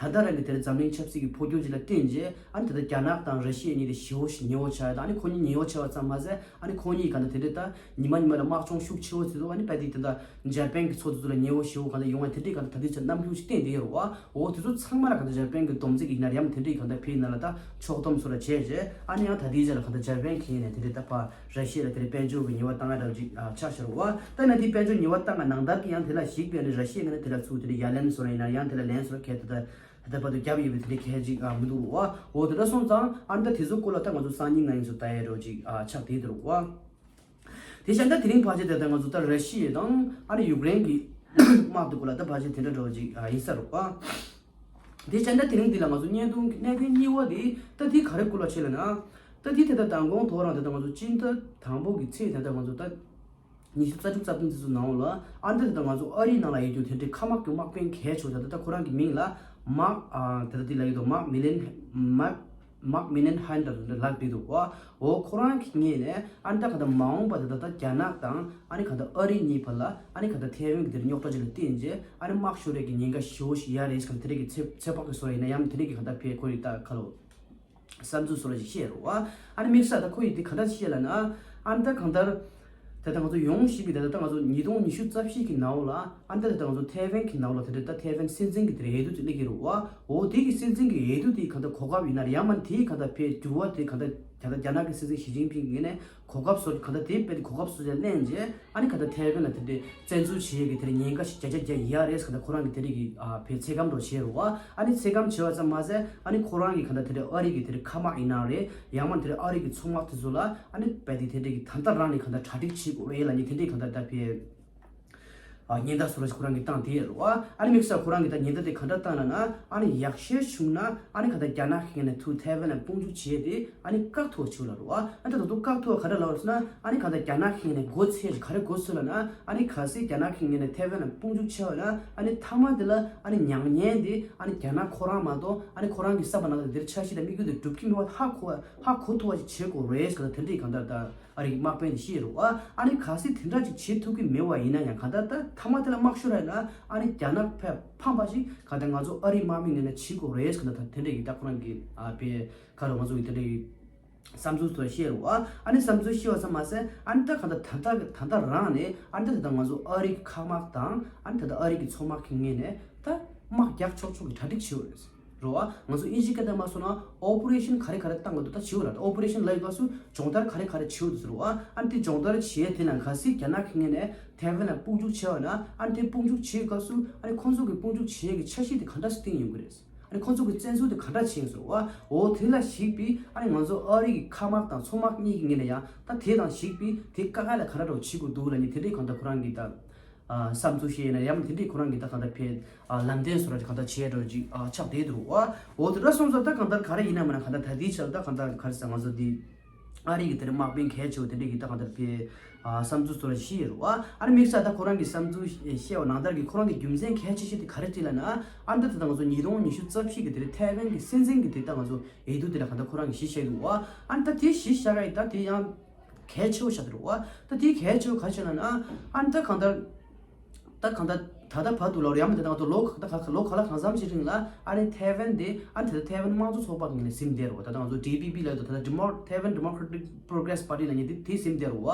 ལྟ་རང་གི་དེར་འཛམ་གླིང་ཆབ་སྲིད་ཀྱི་འཕོ་འགྱུར་ཅིག་ལ་བརྟེན་རྗེས་ཨ་ནི་ད་ལྟ་རྒྱ་ནག་དང་ར་ཤི་ཡ་གཉིས་དེ་ཞེ་པོ་ཞིག་ཉེ་བོ་ཆགས་ཡོད། ད་ཨ་ནི་ཁོ་གཉིས་ཉེ་བོ་ཆགས་པ་ཙམ་མ་ཟད་ཨ་ནི་ཁོ་གཉིས་གང་ལྟར་དེ་འདྲའི་ད་ཉི་མ་ཉི་མ་ལ་དམག་སྦྱོང་ཤུགས་ཆེ་བོ་བྱེད་དུས་ཨ་ནི་དཔེ་དེ་ད་ལྟ་འཇར་པན་གྱི་ཚོགས་འདུ་ཚོ་ལ་ཉེ་བོ་ཞེ་པོ་གང་ལྟར་ཡོང་བ་དེ་འདྲའི་གང་ལྟར་ད་ལྟའི་ཆར་རྣམ་འགྱུར་ཞིག་བསྟན་བསྡད་ཡོད་རེད་བ། འོ་དེ་ཚོ་ཚང་མ་ལ་གང་ལྟར་འཇར་པན་གྱི་སྡོམ་རྩིས་ཀྱི་ཡིན་ན་ཡང་དེ་འདྲའི་གང་ལྟར་ཕེ་ཡིན་ན་ལ་ད་ཕྱོགས་བསྡོམས་ཚོ་ལ་བྱས་རྗེས་ཨ་ནི་ཡང་ད་ལྟའི་ཆར་ལ་གང་ལྟར་འཇར་པན་གྱི་ཡིན་ནས་དེ་འདྲའི་ད་ཕར་ར་ཤི་ཡ་ལ་དེ་འདྲའི་དཔལ་འབྱོར་གྱི་ཉེས་པ་བཏང་ཡ་འདྲ་བོ་ཅིག་ཨ་ཆགས་ཤར་བ། ད་ཡིན་ན་དེའི་དཔལ་འབྱོར་ཉེས་པ་བཏང་ང་ནང་ལྟར་གྱི་ཡང་དེ་ལ་གཞིགས་པའི་ནི་ར་ཤི་ཡ་ངོས་ནས་དེ་ལ་ཚུར་དེ་འདྲའི་ཡ་ལན་བཟོ་ར་ཡིན་ན་ཡང་དེ་ལ་ལན་བཟོ་ར་གལ་ཏེ་ད་ད་ལྟ་བར་དུ་བརྒྱབ་ཡོད་པའི་དེ་འདྲའི་གལ་ཅིག་ཨ་མི་འདུག་བ། འོ་དེ་འདྲ་སོང་ཙང་ཨ་ནི་ད་དེ་ཚོ་སྐོར་ལ་ད་ང་ཚོ་སང་ཉིན་ང་ཡིན་ཚོ་ལྟ་ཡ་འདྲ་བོ་ཅིག་ཨ་ཆགས་བསྡད་འདུག་བ། དེ་བྱས་ན་ད་དེ་རིང་ཕལ་ཆེར་དེ་ལྟར་ང་ཚོ་ད་ར་ཤི་ཡ་དང་ཨ་ནི་ཡུཀ་རེན་གྱི་དམག་དེ་སྐོར་ལ་ད་ཕལ་ཆེར་དེ་འདྲ་འདྲ་བོ་ཅིག་ཨ་ཡིན་ས་རེད་བ། དེ་བྱས་ན་དེ་རིང་འདི་ལ་ང་ཚོ་བརྙན་ཐུང་གི་གནད་དོན་གཉིས་པ་དེ་ད་དེ་ག་རེ་སྐོར་ལ་བྱས་ལབ་ན། ད་དེ་དེ་ལྟར་མདང་དགོང་ཐོག་རང་དེ་ལྟར་ང་ཚོ་སྤྱི་ཟླ་དང་པོ་གི་ཚེས་དེ་ལྟར་ང་ཚོ་ད་ཉི་ཤུ་རྩ་དྲུག་རྩ་བདུན་དེ་ཚོ་ནང་ལ་ཨ་ནི་ད་ལྟ་ང་ཚོ་ཨ་རིའི་ནང་ལ་ཡོད་རྒྱུ་དེ་འདྲའི་མཁའ་དམག་གི་དམག་དཔོན་གལ་ཆེ་བ་དེ་ད་ལྟ་ཁོ་རང་གི་མིང་ལ་མཱག་ཨ་ད་ལྟ་དེ་ལ་ཡོད་དོ་མཱག་མི་ལན་མཱག་མཱག་མི་ལན་ཧན་ད་ལྟ་ལབ་བསྡད་འདུག་བ། འོ་ཁོ་རང་གི་ངོས་ནས་ཨ་ནི་ད་ག་ད་མ་འོངས་པ་དེ་ད་ལྟ་རྒྱ་ནག་དང་ཨ་ནི་ག་ད་ཨ་རི་གཉིས་བར་ལ་ཨ་ནི་ག་ད་ཐའེ་ཝན་གི་དེ་རིང་རྙོག་དྲ་ཅིག་ལ་བརྟེན་རྗེས་ཨ་ནི་དམག་ཤོར་ཡས་ཀྱི་ཉེན་ཁ་ཞེ་པོ་ཞིག་ཡོད་རེད་ཟེར་ག་དེ་རིང་གི་ཚེ་ཚེ་དཔག་གི་བཟོ་འདྲ་ཡིན་ན་ཡང་དེ་འདྲ་གི་ག་ད་ཕེ་ཁོ་རི་ད་ཁ་ལོ། བསམ་ཚུལ་བཟོ་འདྲ་ཞིག་བཤད་རེད་བ། ཨ་ནི་དམིགས་བསལ་ད་ཁོ་ཡིས་འདི་ག་འདྲ་བཤད་ལབ་ན། ཨ་ནི་ད་གང་ལྟར། ད་ལྟ་ང་ཚོ་ཡོང་བཞིན་པའི་ད་ལྟ་ང་ཚོ་ཉིས་སྟོང་ཉི་ཤུ་རྩ་བཞི་གི་ནང་ལ་ཨ་ནི་ད་ལྟ་ང་ཚོ་ཐའེ་ཝན་གྱི་ནང་ལ་དེ་འདྲ་ད་ཐའེ་ཝན་སྲིད་འཛིན་གྱི་དེ་འདྲ་འོས་བསྡུ་ཅིག་སླེབས་ཀྱི་རེད་བ། འོ་དེ་གི་སྲིད་འཛིན་གྱི་འོས་བསྡུ་དེ་གང་ལྟར་གོ་སྐབས་ཡིན་ན་རེད། ཡང་མིན་དེ་གང་ལྟར་ཕེ་འགྱུར་བ་དེ་གང་ལྟར་ད་ལྟ་རྒྱ་ནག་གི་སྲིད་འཛིན་ཞི་ཅིན་ཕིང་གི་ངོས་ནས་གོ་སྐབས་སོར་གང་ལྟར་དེ་དཔེ་དེ་གོ་སྐབས་སོར་ཅིག་ལེན་རྗེས། ཨ་ནི་ག་ད་ཐའེ་ཝན་ལ་དེ་འདྲའི་བཙན་འཛུལ་བྱེད་ཡས་ཀྱི་དེ་འདྲའི་ཉེན་ཁ་ཞིག་བརྒྱ་ཆ་བརྒྱ་ཡོད་རེད་ཟེར་ག་ད་ཁོ་རང་གིས་དེ་འདྲའི་གི་ཨ་ཕེ་ཚོད་བགམ་འདྲ་བོ་བྱས་རེད་བ། ཨ་ནི་ཚོད་བགམ་བྱས་པ་ཙམ་མ་ཟད་ཨ་ནི་ཁོ་རང་གིས་ག་ད་དེ་འདྲའི་ཨ་རི་གི་དེ་འདྲའི་མཁའ་དམག་ཡིན་ན་རེད། ཡང་མིན་དེ་འདྲའི་ཨ་རི་གི་མཚོ་དམག་དེ་ཚོ་ལ་ཨ་ནི་དཔེ་དེ་དེ་འདྲའི་གི་ད་ལྟ་རང་ནས་ག་ད་གྲ་སྒྲིག་བྱེད་དགོས་རེད་ལབ་ནས་དེ་འདྲའི་ག་ད་ད་ཕེ་ཨ་ཉེན་བརྡ་སོགས་ལ་ཁོ་རང་གིས་བཏང་དེ་རེད་བ། ཨ་ནི་དམིགས་བསལ་ཁོ་རང་གིས་ད་ཉེན་བརྡ་དེ་ག་འདྲ་བཏང་ལབ་ན། ཨ་ནི་ཡག་ཤོས་བྱུང་ན་ཨ་ནི་ག་ད་རྒྱ་ནག་གི་ངོས་ནས་ཐུག་ཐའེ་ཝན་ལ་དཔུང་འཇུག་བྱས་ཏེ་ཨ་ནི་བཀག་ཐུབ་པ་བྱེད་ལབ་རེད་བ། ཨ་ནི་ད་དུང་བཀག་ཐུབ་པ་ག་འདྲ་ལབ་རེད་ཟེར་ན། ཨ་ནི་ག་ད་རྒྱ་ནག་གི་ངོས་ནས་མགོ་ཚོས་ག་རེ་མགོ་ཚོས་ལབ་ན། ཨ་ནི་གལ་སྲིད་རྒྱ་ནག་གི་ངོས་ནས་ཐའེ་ཝན་ལ་དཔུང་འཇུག་བྱས་པ་ན་ཨ་ནི་མཐའ་མ་དེ་ལ་ཨ་ནི་མྱ་ངན་དེ་ཨ་ནི་རྒྱ་ནག་ཁོ་རང་མ་གཏོགས་ཨ་ནི་ཁོ་རང་གི་བསམ་པ་ནང་དུ་འདིར་འཆར་གཞི་དང་དམིགས་ཡུལ་དེ་འགྲུབ་ཀྱི་མེད་པ་ཧ་གོ་ཧ་གོ་ཐུབ་པ་ཞིག་བྱེད་དགོས་རེད་ཟེར་ག་ད་དེ་འདྲའི་གང་ལྟར་ད། ཨ་རིའི་དམག་དཔོན་དེ་བཤད་རེད་བ། ཨ་ནི་གལ་སྲིད་དེ་འདྲ་ཅིག་བྱེད་ཐུབ་ཀྱི་མེད་པ་ཡིན་ན་ཡང་གང་ལྟར་ད་མཐའ་མ་དེ་ལ་དམག་ཤོར་ར་ཡིན་ན་ཨ་ནི་རྒྱ་ནག་ཕར་ཕམ་པ་ཞིག་གང་ལྟར་ང་ཚོ་ཨ་རིའི་དམག་མི་ངོས་ནས་བྱེད་དགོས་རེད་ཟེར་ག་ད་དེ་འདྲ་ཡིན། ད་ཁོ་རང་གི་ཨ་པའི་ཁ་རུ་ང་ཚོ་གི་དེ་འདྲ་ཡི་བསམ་ཚུལ་དེ་བཤད་རེད་བ། ཨ་ནི་བསམ་ཚུལ་བཤད་པ་ཙམ་མ་ཟད་ཨ་ནི་ད་གང་ལྟར་ད་ལྟ་ད་ལྟ་རང་ནས་ཨ་ནི་ད་ད་ལྟ་ང་ཚོ་ཨ་རིའི་མཁའ་དམག་དང་ཨ་ནི་ད་ལྟ་ཨ་རི་གི་མཚོ་དམག་གི་ངོས་ནས་ད་དམག་རྒྱག་ཆོག་ཆོག་གི་གྲ་སྒྲིག་བྱེད་དགོས་རེད། རེད་བ། ང་ཚོ་ཨིན་ཇི་སྐད་བཏང་མ་སོང་ན་ཨོ་པ་རེ་ཤན་ག་རེ་ག་རེ་བཏང་གི་འདུག་ད་བྱིའུ་ལ་ཨོ་པ་རེ་ཤན་ལབ་ཡོད་སྐབས་སུ་སྦྱོང་བརྡར་ག་རེ་ག་རེ་བྱིའུ་འདུག་ཟེར་བ། ཨ་ནི་དེ་སྦྱོང་བརྡར་བྱེད་དེ་ན་གལ་སྲིད་རྒྱ་ནག་གི་ངོས་ནས་ཐའེ་ཝན་ལ་དཔུང་འཇུག་བྱས་པ་ན་ཨ་ནི་དེ་དཔུང་འཇུག་བྱེད་སྐབས་སུ་ཨ་ནི་ཁོང་ཚོ་གི་དཔུང་འཇུག་བྱེད་ཀྱི་འཆར་གཞི་དེ་ག་འདྲ་ཞིག་བཏིང་ཡོང་གི་རེད། ཨ་ནི་ཁོང་ཚོ་གི་བཙན་འཛུལ་དེ་ག་འདྲ་བྱེད་ཡོང་ཟེར་བ། འོ་དེ་ལ་གཞིགས་པའི་ཨ་ནི་ང་ཚོ་ཨ་རི་གི་མཁའ་དམག་དང་མཚོ་དམག་གཉིས་ཀྱི་ངོས་ནས་ཡང་ད་དེ་དང་གཞིགས་པའི་དེ་དཀའ་ངལ་ལ་ག་འདྲ་འདྲ་བོ་བྱེད་དགོས་འདུག་ལབ་ནི་དེ་འདྲའི་གང་ལྟར་ཁོ་རང་གི་ད། ཨ་བསམ་ཚུལ་བཤད་ཡིན་ན་ཡང་དེ་འདྲའི་ཁོ་རང་གི་ད་གང་ལྟར་ཕེ་ཨ་ལམ་སྟོན་བཟོ་འདྲ་ཅིག་གང་ལྟར་བྱས་འགྲོ་ཅིག་ཨ་ཆགས་བསྡད་འདུག་བ། འོ་དེ་འདྲ་སོང་ཙང་ད་གང་ལྟར་ག་རེ་ཡིན་ན་མིན་ན་གང་ལྟར་ད་ལྟའི་ཆར་ད་གང་ལྟར་ག་རེ་ཟེར་ང་ཚོ་འདི་ཨ་རི་གི་དེ་འདྲ་དམག་དཔོན་གལ་ཆེ་བ་དེ་འདྲའི་གི་ད་གང་ལྟར་ཕེ་ཨ་བསམ་ཚུལ་བཟོ་འདྲ་ཞིག་ཡོད་རེད་བ། ཨ་ནི་དམིགས་བསལ་ད་ཁོ་རང་གི་བསམ་ཚུལ་བཤད་པ་ནང་ལྟར་གི་ཁོ་རང་གི་རྒྱུ་མཚན་གལ་ཆེ་ཤོས་དེ་ག་རེ་དྲིས་ལབ་ན་ཨ་ནི་ད་ད་ང་ཚོ་ཉིས་སྟོང་ཉི་ཤུ་རྩ་བཞི་གི་དེ་རིང་ཐའེ་ཝན་གི་སྲིད་འཛིན་གི་དེ་ད་ང་ཚོ་འོས་བསྡུ་དེ་ལ་གང་ལྟར་ཁོ་རང་གི་གཞི་བཞག་འདུག་བ། ཨ་ནི་ད་དེ་གཞི་བཞག་ཡ་ད་དེ་ཡང་། གལ་ཆེ་བོ་ཤ་དེ་རེད་བ། ད་དེའི་གལ་ཆེ་བོ་ག་རེ་ཆེ་ན་ན་ཨ་ནི་ད་གང་ལྟར། ད་གང་ལྟར་ད་ལྟ་བར་དུ་ལོ་ཡང་མི་ད་ལྟ་ང་ཚོ་ལོ་ད་ག་ལོ་ག་ལ་གང་འཚམ་ཞིག་རིང་ལ་ཨ་ནི་ཐའེ་ཝན་དེ་ཨ་ནི་ད་ལྟ་ཐའེ་ཝན་དམངས་གཙོ་ཚོགས་པ་གི་ངོས་ནས་ཟིན་བསྡད་རེད་བ། ད་ལྟ་ང་ཚོ་ཌི་པི་པི་ལབ་ད་ད་ལྟ་Demo- Taiwan Democratic Progress Party ལབ་མཁན་དེ་དེ་ཟིན་བསྡད་རེད་བ།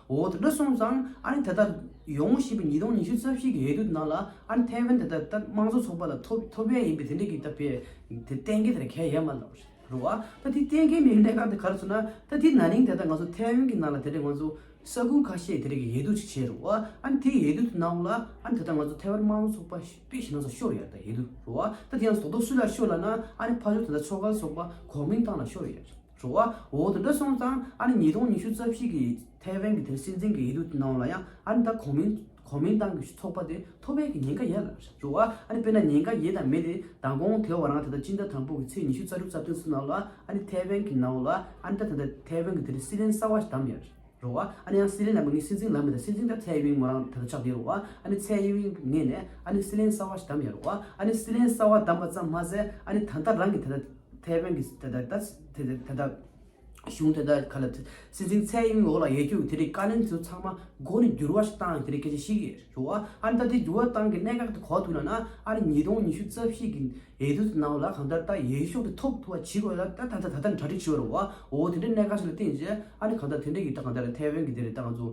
འོ་དེ་འདྲ་སོང་ཙང་ཨ་ནི་ད་ལྟ་ཡོང་བཞིན་པའི་ཉིས་སྟོང་ཉི་ཤུ་རྩ་བཞི་གི་འོས་བསྡུ་ནང་ལ་ཨ་ནི་ཐའེ་ཝན་དེ་ད་ད་དམངས་གཙོ་ཚོགས་པ་ལ་ཐོབ་ཐོབ་ཡས་ཡིན་པའི་དེ་འདྲ་གི་ད་བས་དེ་གཏན་འཁེལ་དེ་གལ་ཡོད་མ་རེད། རེད་བ། ད་དེ་གཏན་འཁེལ་མེད་གནད་འགག་དེ་ག་རེ་ཟེར་ན་ད་དེ་ན་ནིང་དེ་ལྟར་ང་ཚོ་ཐའེ་ཝན་གྱི་ནང་ལ་དེ་རིང་ང་ཚོ་ས་ཁུལ་ཁ་ཤས་དེ་རིང་གི་འོས་བསྡུ་ཅིག་བྱས་རེད་བ། ཨ་ནི་དེའི་འོས་བསྡུ་དེ་ནང་ལ་ཨ་ནི་ད་ལྟ་ང་ཚོ་ཐའེ་ཝན་དམངས་གཙོ་ཚོགས་པ་དཔེ་ཞེ་དྲག་ཙམ་ཤོར་ཡོད་རེད་ད་འོས་བསྡུ་རེད་བ། ད་དེ་ཡང་སོ་ཏོ་སུ་ལ་ཤོར་ལབ་ན་ཨ་ནི་ཕ་ཤོ་ད་ལྟ་ཆོ་ག་ཚོགས་པ་གོ་མིན་ཏང་ལ་ཤོར་ཡོད་རེད་བ། འོ་དེ་འདྲ་སོང་ཙང་ཨ་ནི་ཉིས་སྟོང་ཉི་ཤུ་རྩ་བཞི་གི་ཐའེ་ཝན་གྱི་དེ་སྲིད་འཛིན་གྱི་འོས་བསྡུ་དེ་ནང་ལ་ཡང་ཨ་ནི་ད་གོ་མིན་གོ་མིན་ཏང་གི་ཚོགས་པ་དེ་ཐོབ་པའི་གི་ཉེན་ཁ་ཡོད་ལ་རེད་བ། ཨ་ནི་དཔེར་ན་ཉེན་ཁ་ཡོད་དང་མེད་དེ་མདང་དགོང་དེ་བ་རང་ད་ལྟ་སྤྱི་ཟླ་དང་པོ་གི་ཚེས་ཉི་ཤུ་རྩ་དྲུག་རྩ་བདུན་ཚོ་ནང་ལ་ཨ་ནི་ཐའེ་ཝན་གྱི་ནང་ལ་ཨ་ནི་ད་ད་ལྟ་ཐའེ་ཝན་གྱི་དེ་རིང་སྲིད་བློན་གསར་བ་ཞིག་བདམས་ཡོད་རེད་བ། ཨ་ནི་ཡང་སྲིད་བློན་ལ་མ་ངའི་སྲིད་འཛིན་ལ་མི་ད་སྲིད་འཛིན་ད་ཚའེ་ཡིན་མོ་རང་ད་ལྟ་ཆགས་བསྡད་རེད་བ། ཨ་ནི་ཚའེ་ཡིན་ངོས་ནས་ཨ་ནི་སྲིད་བློན་གསར་བ་ཞིག་བདམས་ཡོད་རེད་བ། ཨ་ནི་སྲིད་བློན་གསར་བ་བདམས་པ་ཙམ་མ་ཟད་ཨ་ནི་ད་ལྟ་རང་གི་ད་ལྟ་ཐའེ་ཝན་གྱི་ད་ལྟ་ད་ད་ད་ད་གཞུང་དེ་དག་ག་ལ་སྲིད་འཛིན་ཚའེ་ཡིན་འོག་ལ་ཡོད་རྒྱུ་དེ་རིགས་བཀའ་བློན་ཚོ་ཚང་མ་མགོ་ནས་འགྱུར་བ་ཞིག་བཏང་དེ་རིགས་སྐད་ཆ་བཤད་ཀྱི་ཡོད་རེད་བ། ཨ་ནི་ད་དེ་འགྱུར་བ་བཏང་གི་གནད་འགག་དེ་གོ་ཐུབ་ན་ན་ཨ་ནི་ཉིས་སྟོང་ཉི་ཤུ་རྩ་བཞི་གི་འོས་བསྡུ་དེ་ནང་ལ་གང་ལྟར་ད་འོས་ཤོག་དེ་ཐོབ་ཐུབ་པ་བྱེད་དགོས་ལ་ད་ད་ད་ད་ད་གྲ་སྒྲིག་བྱེད་དགོས་རེད་བ། འོ་དེ་འདྲའི་གནད་འགག་ཞིག་ལ་བརྟེན་བྱས་ཨ་ནི་གང་ལྟར་དེ་འདྲའི་གི་ད་གང་ལྟར་ཐའེ་ཝན་གི་དེ་རིགས་ད་ང་ཚོ་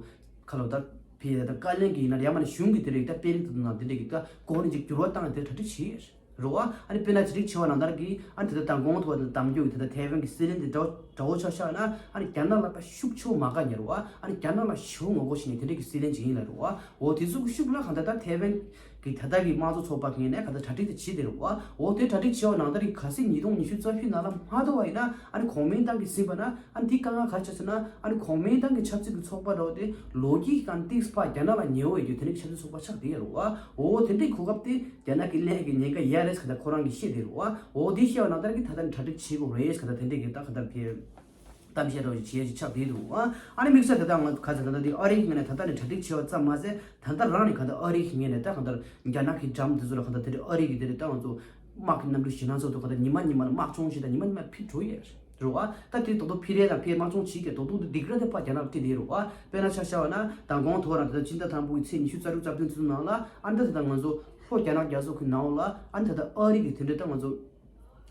ག་ལ་ད་ཕི་ད་བཀའ་བློན་གི་ཡིན་ན་ཡང་མ་ནི་གཞུང་གི་དེ་རིགས་ད་དཔེ་རིགས་དེ་ནང་དེ་འདྲའི་གི་ད་མགོ་ནས་ཅིག་འགྱུར་བ་བཏང་དེ་གྲ་སྒྲིག་བྱེད་རེད་བ། ཨ་ནི་དཔེར་ན་ཅི་རིགས་ཆེ་བ་ནང་ལྟར་གྱི་ཨ་ནི་དེ་ལྟར་མདང་དགོང་ཐོག་ལ་གདམ་རྒྱུ་གི་དེ་ལྟར་ཐའེ་ཝན་གྱི་སྲིད་བློན་དེ་འདྲ་འདྲ་བོ་ཆ་བཞག་ན་ཨ་ནི་རྒྱ་ནག་ལ་ད་ཤུགས་ཆེ་བོ་མ་དགའ་ཉེ་རེད་བ། ཨ་ནི་རྒྱ་ནག་ལ་ཞེ་བོ་ངོ་རྒོལ་བྱེད་ནི་དེ་འདྲ་གི་སྲིད་བློན་ཅིག་ཡིན་ལ་རེད་བ། འོ་དེ་ཚོ་གི་ཤུགས་ལ་གང་ལྟར་ད་ཐའེ་ཝན་གྱི་ད་ལྟ་གི་དམངས་གཙོ་ཚོགས་པ་གི་ནས་གང་ལྟར་གྲ་སྒྲིག་དེ་བྱེད་དེ་རེད་བ། འོ་དེ་གྲ་སྒྲིག་བྱེད་བ་ནང་ལྟར་གྱི་གལ་སྲིད་ཉིས་སྟོང་ཉི་ཤུ་རྩ་བཞི་ནང་ལ་མ་ཐོབ་པ་ཡིན་ན་ཨ་ནི་གོ་མིན་ཏང་གི་ཟིན་པ་ན་ཨ་ནི་དེ་དཀའ་ངལ་ག་རེ་ཆགས་ཟེར་ན་ཨ་ནི་གོ་མིན་ཏང་གི་ཆབ་སྲིད་ཀྱི་ཚོགས་པ་འདྲ་བོ་དེ་ལོ་རྒྱུས་ཀྱི་སྒང་ཏིག་སྤ་རྒྱ་ནག་ལ་ཉེ་བོ་ཡོད་རྒྱུ་དེ་འདྲ་གི་ཆབ་སྲིད་ཚོགས་པ་ཆགས་བསྡད་ཡོད་རེད་བ། འོ་དེ་འདྲའི་གོ་སྐབས་དེ་རྒྱ་ནག་གི་ལན་གྱི་ཉེན་ཁ་ཡོད་རེད་ཟེར་ད་ཁོ་རང་གིས་བཤད་བསྡད་རེད་བ། འོ་དེ་བཤད་པ་ནང་ལྟར་གྱི་ད་ལྟ་ནས་གྲ་སྒྲིག་བྱེད་དགོས་རེད་ཟེར་ད་དེ་འདྲའི་གི་ད་ག་ད་ཕེ་གཏམ་བཤད་འདྲ་བོ་ཞིག་བྱེད་ཡ་ཞིག་ཆགས་བསྡད་འདུག་བ། ཨ་ནི་དམིགས་བསལ་ད་ལྟ་ང་ཁ་ཚ་ད་ལྟ་དེ་ཨ་རིའི་ངོས་ནས་ད་ལྟ་ནས་གྲ་སྒྲིག་བྱེད་པ་ཙམ་མ་ཟད་ད་ལྟ་རང་ནས་ག་ད་ཨ་རིའི་ངོས་ནས་ད་ག་ད་རྒྱ་ནག་གི་འགྲམ་དེ་ཚོ་ལ་ག་ད་དེ་ཨ་རི་གི་དེ་རེད་ད་ང་ཚོ་དམག་གི་གནམ་གྲུ་ཞེད་སྣང་ཚོགས་འདུ་ག་ད་ཉི་མ་ཉི་མ་ལ་དམག་སྦྱོང་བྱེད་ད་ཉི་མ་ཉི་མ་ཕི་འགྲོ་ཡས་རེད་བ། ད་དེ་ད་དུང་ཕི་རེ་དང་ཕི་དམག་སྦྱོང་བྱེད་ཀྱི་ད་དུང་དེ་སྡིགས་ར་དེ་ཕ་རྒྱ་ནག་ལ་སྤྲད་དེ་རེད་བ། དཔེར་ན་ཆ་བཞག་པ་ན་ད་གོང་ཐོག་རང་ད་ལྟ་སྤྱི་ཟླ་དང་པོ་གི་ཚེས་ཉི་ཤུ་རྩ་དྲུག་རྩ་བདུན་ཚོ་ནང་ལ་ཨ་ནི་ད་ད་ང་ཚོ་ལྷོ་རྒྱ་ནག་རྒྱ་མཚོ་གི་ནང་ལ་ཨ་ནི་ད་ད་ཨ་རི་གི་དེ་འདྲ་ད་ང་ཚོ་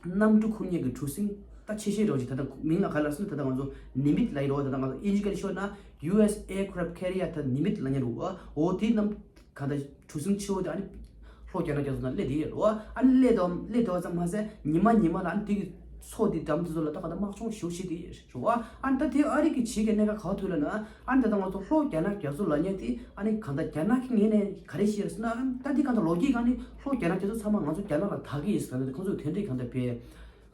གནམ་གྲུ་འཁུར་མཁན་གྱི་གྲུ་གཟིངས་ད་ཆེ་ཤོས་རེད་བ་ཅིག་ད་ད་མིང་ལ་ག་ལ་ཟེར་ན་ད་ད་ང་ཚོ་ནི་མིད་ལ་ཡི་རོ་ད་ད་ང་ཚོ་ཨིན་ཇི་སྐད་ཤོད་ན་ཡུ་ཨེས་ཨེར་ཀེ་རབ་ཁེ་རི་ཡར་ད་ནི་མིད་ལ་ཉེ་རུ་བ། འོ་དེ་རྣམས་ག་ད་གྲུ་གཟིངས་ཆེ་བོ་དེ་ཨ་ནི་ལྷོ་རྒྱ་ནག་རྒྱ་མཚོ་ནང་སླེབས་དེ་ཡོད་རེད་བ། ཨ་ནི་སླེབས་དོ་སླེབས་དོ་ཙམ་མ་ཟད་ཉི་མ་ཉི་མ་ལ་ཨ་ནི་དེ་གི་མཚོ་དེ་འགྲམ་དེ་ཚོ་ལ་ད་ག་ད་དམག་སྦྱོང་ཞེ་པོ་བྱེད་དེ་ཡོད་རེད་བ། ཨ་ནི་ད་དེ་ཨ་རི་གི་བྱེད་ཀྱི་གནད་འགག་ག་བ་ཐུག་ལ་ན་ཨ་ནི་ད་ད་ང་ཚོ་ལྷོ་རྒྱ་ནག་རྒྱ་མཚོ་ལབ་མཁན་དེ་ཨ་ནི་གང་ད་རྒྱ་ནག་གི་ངོས་ནས་ག་རེ་བཤད་ཟེར་ན་ཨ་ནི་ད་དེ་གང་ད་ལོ་རྒྱུས་སྒང་ནས་ལྷོ་རྒྱ་ནག་རྒྱ་མཚོ་ཚང་མ་ང་ཚོ་རྒྱ་ནག་ལ་བདག་གི་ཡིན་ཟེར་ད་ཁོང་ཚོ་དེ་འདྲའི་གང་ད་བས།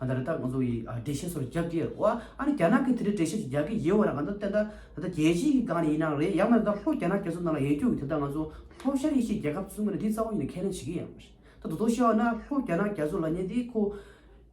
གང་ལྟར་ད་ང་ཚོ་ཡི་ཨ་འགྲེལ་བཤད་སོགས་རྒྱག་གི་ཡོད་རེད་བ། ཨ་ནི་རྒྱ་ནག་གི་དེ་འདྲའི་འགྲེལ་བཤད་ཅིག་རྒྱག་གི་ཡོད་བ་ན་གང་ལྟར་ད་ད་ད་རྒྱལ་སྤྱི་གི་སྒང་ནས་ཡིན་ན་རེད། ཡང་མིན་ད་ལྷོ་རྒྱ་ནག་རྒྱ་མཚོ་ནང་ལ་ཡོད་རྒྱུ་གི་དེ་ད་ང་ཚོ་ལྷོ་ཤར་ཨེ་ཤི་ཡའི་རྒྱལ་ཁབ་ཚོའི་ངོས་ནས་དེ་རྩ་བ་ཉིད་ནས་ཁས་ལེན་བྱེད་ཀྱི་ཡོད་མ་རེད། ད་དོ་དོ་ཤེས་བ་ན་ལྷོ་རྒྱ་ནག་རྒྱ་མཚོ་ལབ་མཁན་དེ་ཁོ་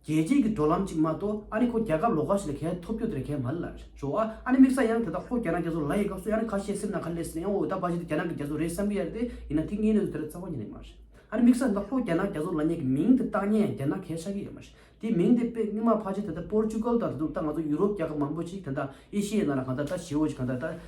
རྒྱལ་སྤྱི་གི་འགྲོ་ལམ་ཅིག་མ་གཏོགས་ཨ་ནི་ཁོ་རྒྱལ་ཁབ་ལོགས་ཀ་ཞིག་ལ་གས་ཐོབ་རྒྱུ་དེ་རེད་གས་མ་རེད་ལ་རེད་བ། ཨ་ནི་དམིགས་བསལ་ཡང་དེ་ད་ལྷོ་རྒྱ་ནག་རྒྱ་མཚོ་ལབ་ཡི་སྐབས་སུ་ཡང་ཁ་ཤས་སེམས་ནང་ཁ་ལས་སེ་ཡང་འོ་ད་ཕལ་ཆེར་དེ་རྒྱ་ནག་གི་རྒྱ་མཚོ་རེད་བསམ་གི་ཡ་རེད་དེ་ཡིན་ན་དེ་དངོས་གནས་དེ་རྩ་བ་ཉིད་ནས་མ་རེད། ཨ་ནི་དམིགས་བསལ་ད་ལྷོ་རྒྱ་ནག་རྒྱ་མཚོ་ལབ་མཁན་གྱི་མིང་དེ་བཏགས་མཁན་ཡང་རྒྱ་ནག་གས་ཆགས་ཀྱི་ཡོད་མ་རེད། དེ་མིང་དེ་དཔེ་སྔོན་མ་ཕལ་ཆེར་ད་ལྟ་པོར་ཅུ་གལ་དང་དེ་ཚོ་ད་ང་ཚོ་ཡུ་རོབ་རྒྱལ་ཁབ་མང་པོ་ཅིག་ད་ལྟ་ཨེ་ཤི་ཡའི་ནང་ལ་གང་ལྟར་ད་ཞི་བོ་ཅིག་གང་ལྟར་ད་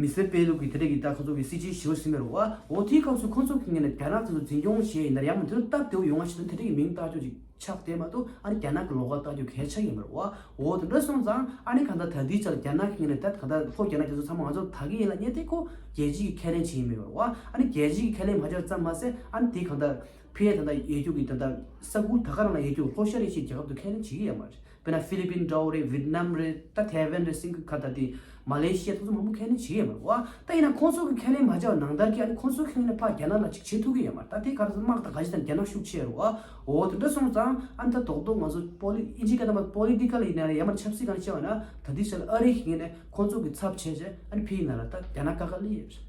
མི་སེར་སྤེལ་ལུགས་ཀྱི་དེ་འདྲ་གི་ད་ཁོ་ཚོ་གི་སྲིད་ཇུས་ཞི་བོ་ཟིན་མེད་རེད་བ། འོ་དེའི་སྐབས་སུ་ཁོ་ཚོ་གི་ངོས་ནས་རྒྱ་ནག་དེ་ཚོ་འཛིན་སྐྱོང་བྱས་ཡིན་ན་ཡང་མ་དེ་ཚོ་སྟབས་བདེ་བོ་ཡོང་བ་ཞིག་དང་དེ་འདྲ་གི་མིང་བཏགས་རྒྱུ་ཅིག་ཆགས་བསྡད་མ་གཏོགས་ཨ་ནི་རྒྱ་ནག་གི་ལོགས་ཀ་བཏགས་རྒྱུ་གལ་ཆགས་ཡིན་མ་རེད་བ། འོ་དེ་འདྲ་སོང་ཙང་ཨ་ནི་གང་ལྟར་ད་ལྟའི་ཆར་རྒྱ་ནག་གི་ངོས་ནས་ད་གང་ལྟར་ལྷོ་རྒྱ་ནག་དེ་ཚོ་ཚང་མ་ང་ཚོ་ད་གི་ཡིན་ལ་ཉེ་དེ་ཁོ་རྒྱལ་སྤྱི་གི་ཁས་ལེན་བྱས་ཡིན་མེད་པ་རེད་བ། ཨ་ནི་རྒྱལ་སྤྱི་གི་ཁས་ལེན་མ་བྱས་ཙམ་མ་ཟད་ཨ་ནི་དེ་གང་ལྟར། ཕི་ཡ་ད་ལྟ་ཡོད་རྒྱུ་གི་ད་ལྟ་ས་ཁུལ་ད་ག་རང་ལ་ཡོད་རྒྱུ་ལྷོ་ཤར་ཨེ་ཤི་ཡའི་རྒྱལ་ཁབ་ཏུ་ཁས་ལེན་བྱེད་ཀྱི་ཡོད་མ་རེད། དཔེར་ན་ཧྥི་ལི་པིན་འདྲ་བོ་རེད། ཝི་ཏི་ནམ་རེད། ད་ཐའེ་ཝན་རེད། སིང་ག་ད་དེ་མ་ལེ་ཤི་ཡ་དེ་ཚོ་མང་པོ་ཁས་ལེན་བྱེད་ཀྱི་ཡོད་མ་རེད་བ། ད་ཡིན་ན་ཁོང་ཚོ་གི་ཁས་ལེན་མ་བྱས་པ་ནང་ལྟར་གྱི་ཨ་ནི་ཁོང་ཚོ་ཁས་ལེན་ཕར་རྒྱ་ནག་ལ་ཅིག་བྱེད་ཐུབ་ཀྱི་ཡོད་མ་རེད། ད་དེ་ག་རེ་ཟེར་དམག་དང་ག་ཅི་དང་རྒྱ་ནག་ཤུགས་ཆེ་རེད་བ། འོ་དེ་འདྲ་སོང་ཙང་ཨ་ནི་ད་རྡོག་རྡོག་ང་ཚོ་པོ་ལི་ཨིན་ཇི་སྐད་དང་པོ་ལི་ཊི་ཀལ་ཡིན་ན་རེད། ཡང་མ་ཆབ་སྲིད་སྒང་བཤད་པ་ན་ད་དེ་ཤར་ཨ་རི་གི་ངོས་ནས་ཁོང་ཚོ་གི་ཚབ་བྱས་བྱས་ཨ་ནི་ཕི་ཡིན་ན་ར་ད་རྒྱ་ནག་ཀ་ཀ་ལི་ཡོད་རེད།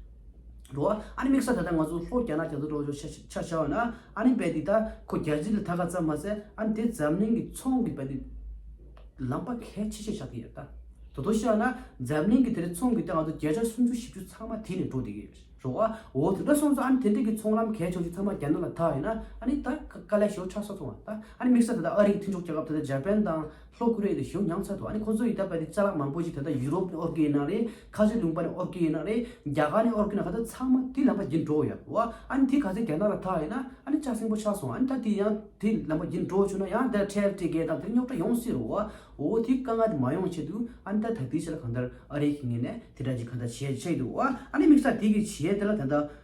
རོ། ཨ་ནི་དམིགས་བསལ་ད་ལྟ་ང་ཚོ་ལྷོ་རྒྱ་ནག་རྒྱ་མཚོ་འགྲོ་ཆ་ཆ་ཆ་བ་ན་ཨ་ནི་བས་འདི་ད་ཁོ་རྒྱལ་སྤྱི་ལ་ཐད་ཀར་ཙམ་མ་ཟད་ཨ་ནི་དེ་འཛམ་གླིང་གི་ཚོང་གི་བས་འདི་ལམ་པ་གལ་ཆེ་ཤོས་ཆགས་ཀྱི་ཡོད་ད། དོ་དོ་ཤོད་ན་འཛམ་གླིང་གི་དེ་རིང་ཚོང་གི་སྟེང་ང་ཚོ་བརྒྱ་ཆ་སུམ་ཅུ་བཞི་བཅུ་ཚང་མ་དེ་ནས་འགྲོ་བསྡད་ཀྱི་ཡོད་རོ། ཨ་འོ་དེ་འདྲ་སོང་ཙང་ཨ་ནི་དེ་འདྲ་གི་ཚོང་ལམ་གལ་ཆེ་ཤོས་ཚང་མ་རྒྱ་ནག་ལ་ཐག་ཡོད་ན་ཨ་ནི་ད་དཀའ་ལས་ཞེ་པོ་ཆགས་ས་སོང་བ་ད། ཨ་ནི་དམིགས་བསལ་ད་ལྟ་ཨ་རི་གི་མཐུན་ཕྱོགས་རྒྱལ་ཁབ་ད་ལྟ་ཇ་པན་དང་ལྷོ་ཀོ་རི་ཡ་དེ་ཞེ་པོ་ཉམས་ཚར་འདུག་ཨ་ནི་ཁོ་ཚོ་ཡི་ད་བར་དེ་ཅ་ལག་མང་པོ་ཞིག་ད་ལྟ་ཡུ་རོབ་ནས་དབོར་གྱི་ཡིན་ན་རེད། ཁ་ཆེ་ལུང་པ་ནས་དབོར་གྱི་ཡིན་ན་རེད། རྒྱ་གར་ནས་དབོར་གྱི་ཡིན་ན་ད་ཚང་མ་དེ་ལམ་པ་བརྒྱུད་འགྲོ་ཡོད་རེད་བ། ཨ་ནི་དེ་ག་ཚོད་རྒྱ་ནག་ལ་ཐག་ཡིན་ན་ཨ་ནི་ལྕགས་སྲིན་པོ་ཆགས་སོང་། ཨ་ནི་ད་དེ་ཡང་དེ་ལམ་པ་བརྒྱུད་འགྲོ་བྱུང་ན་ཡང་དེ་ཁྲལ་སྤྲད་མཁན་དང་དེ་རྙོག་དྲ་ཡོང་སྲིད་རེད་བ། འོ་དེ་དཀའ་ངལ་དེ་མ་ཡོང་ཆེད་དུ་ཨ་ནི་ད་ད་དེ་ཆ་ལ་གང་ལྟར་ཨ་རི་གི་ངོས་ནས་དེ་འདྲ་ཅིག་གང་ལྟར་བྱས་བྱས་འདུག་བ། ཨ་ནི་དམིགས་བསལ་དེ་གི་བྱས་དེ་ལ་ད་ལྟ་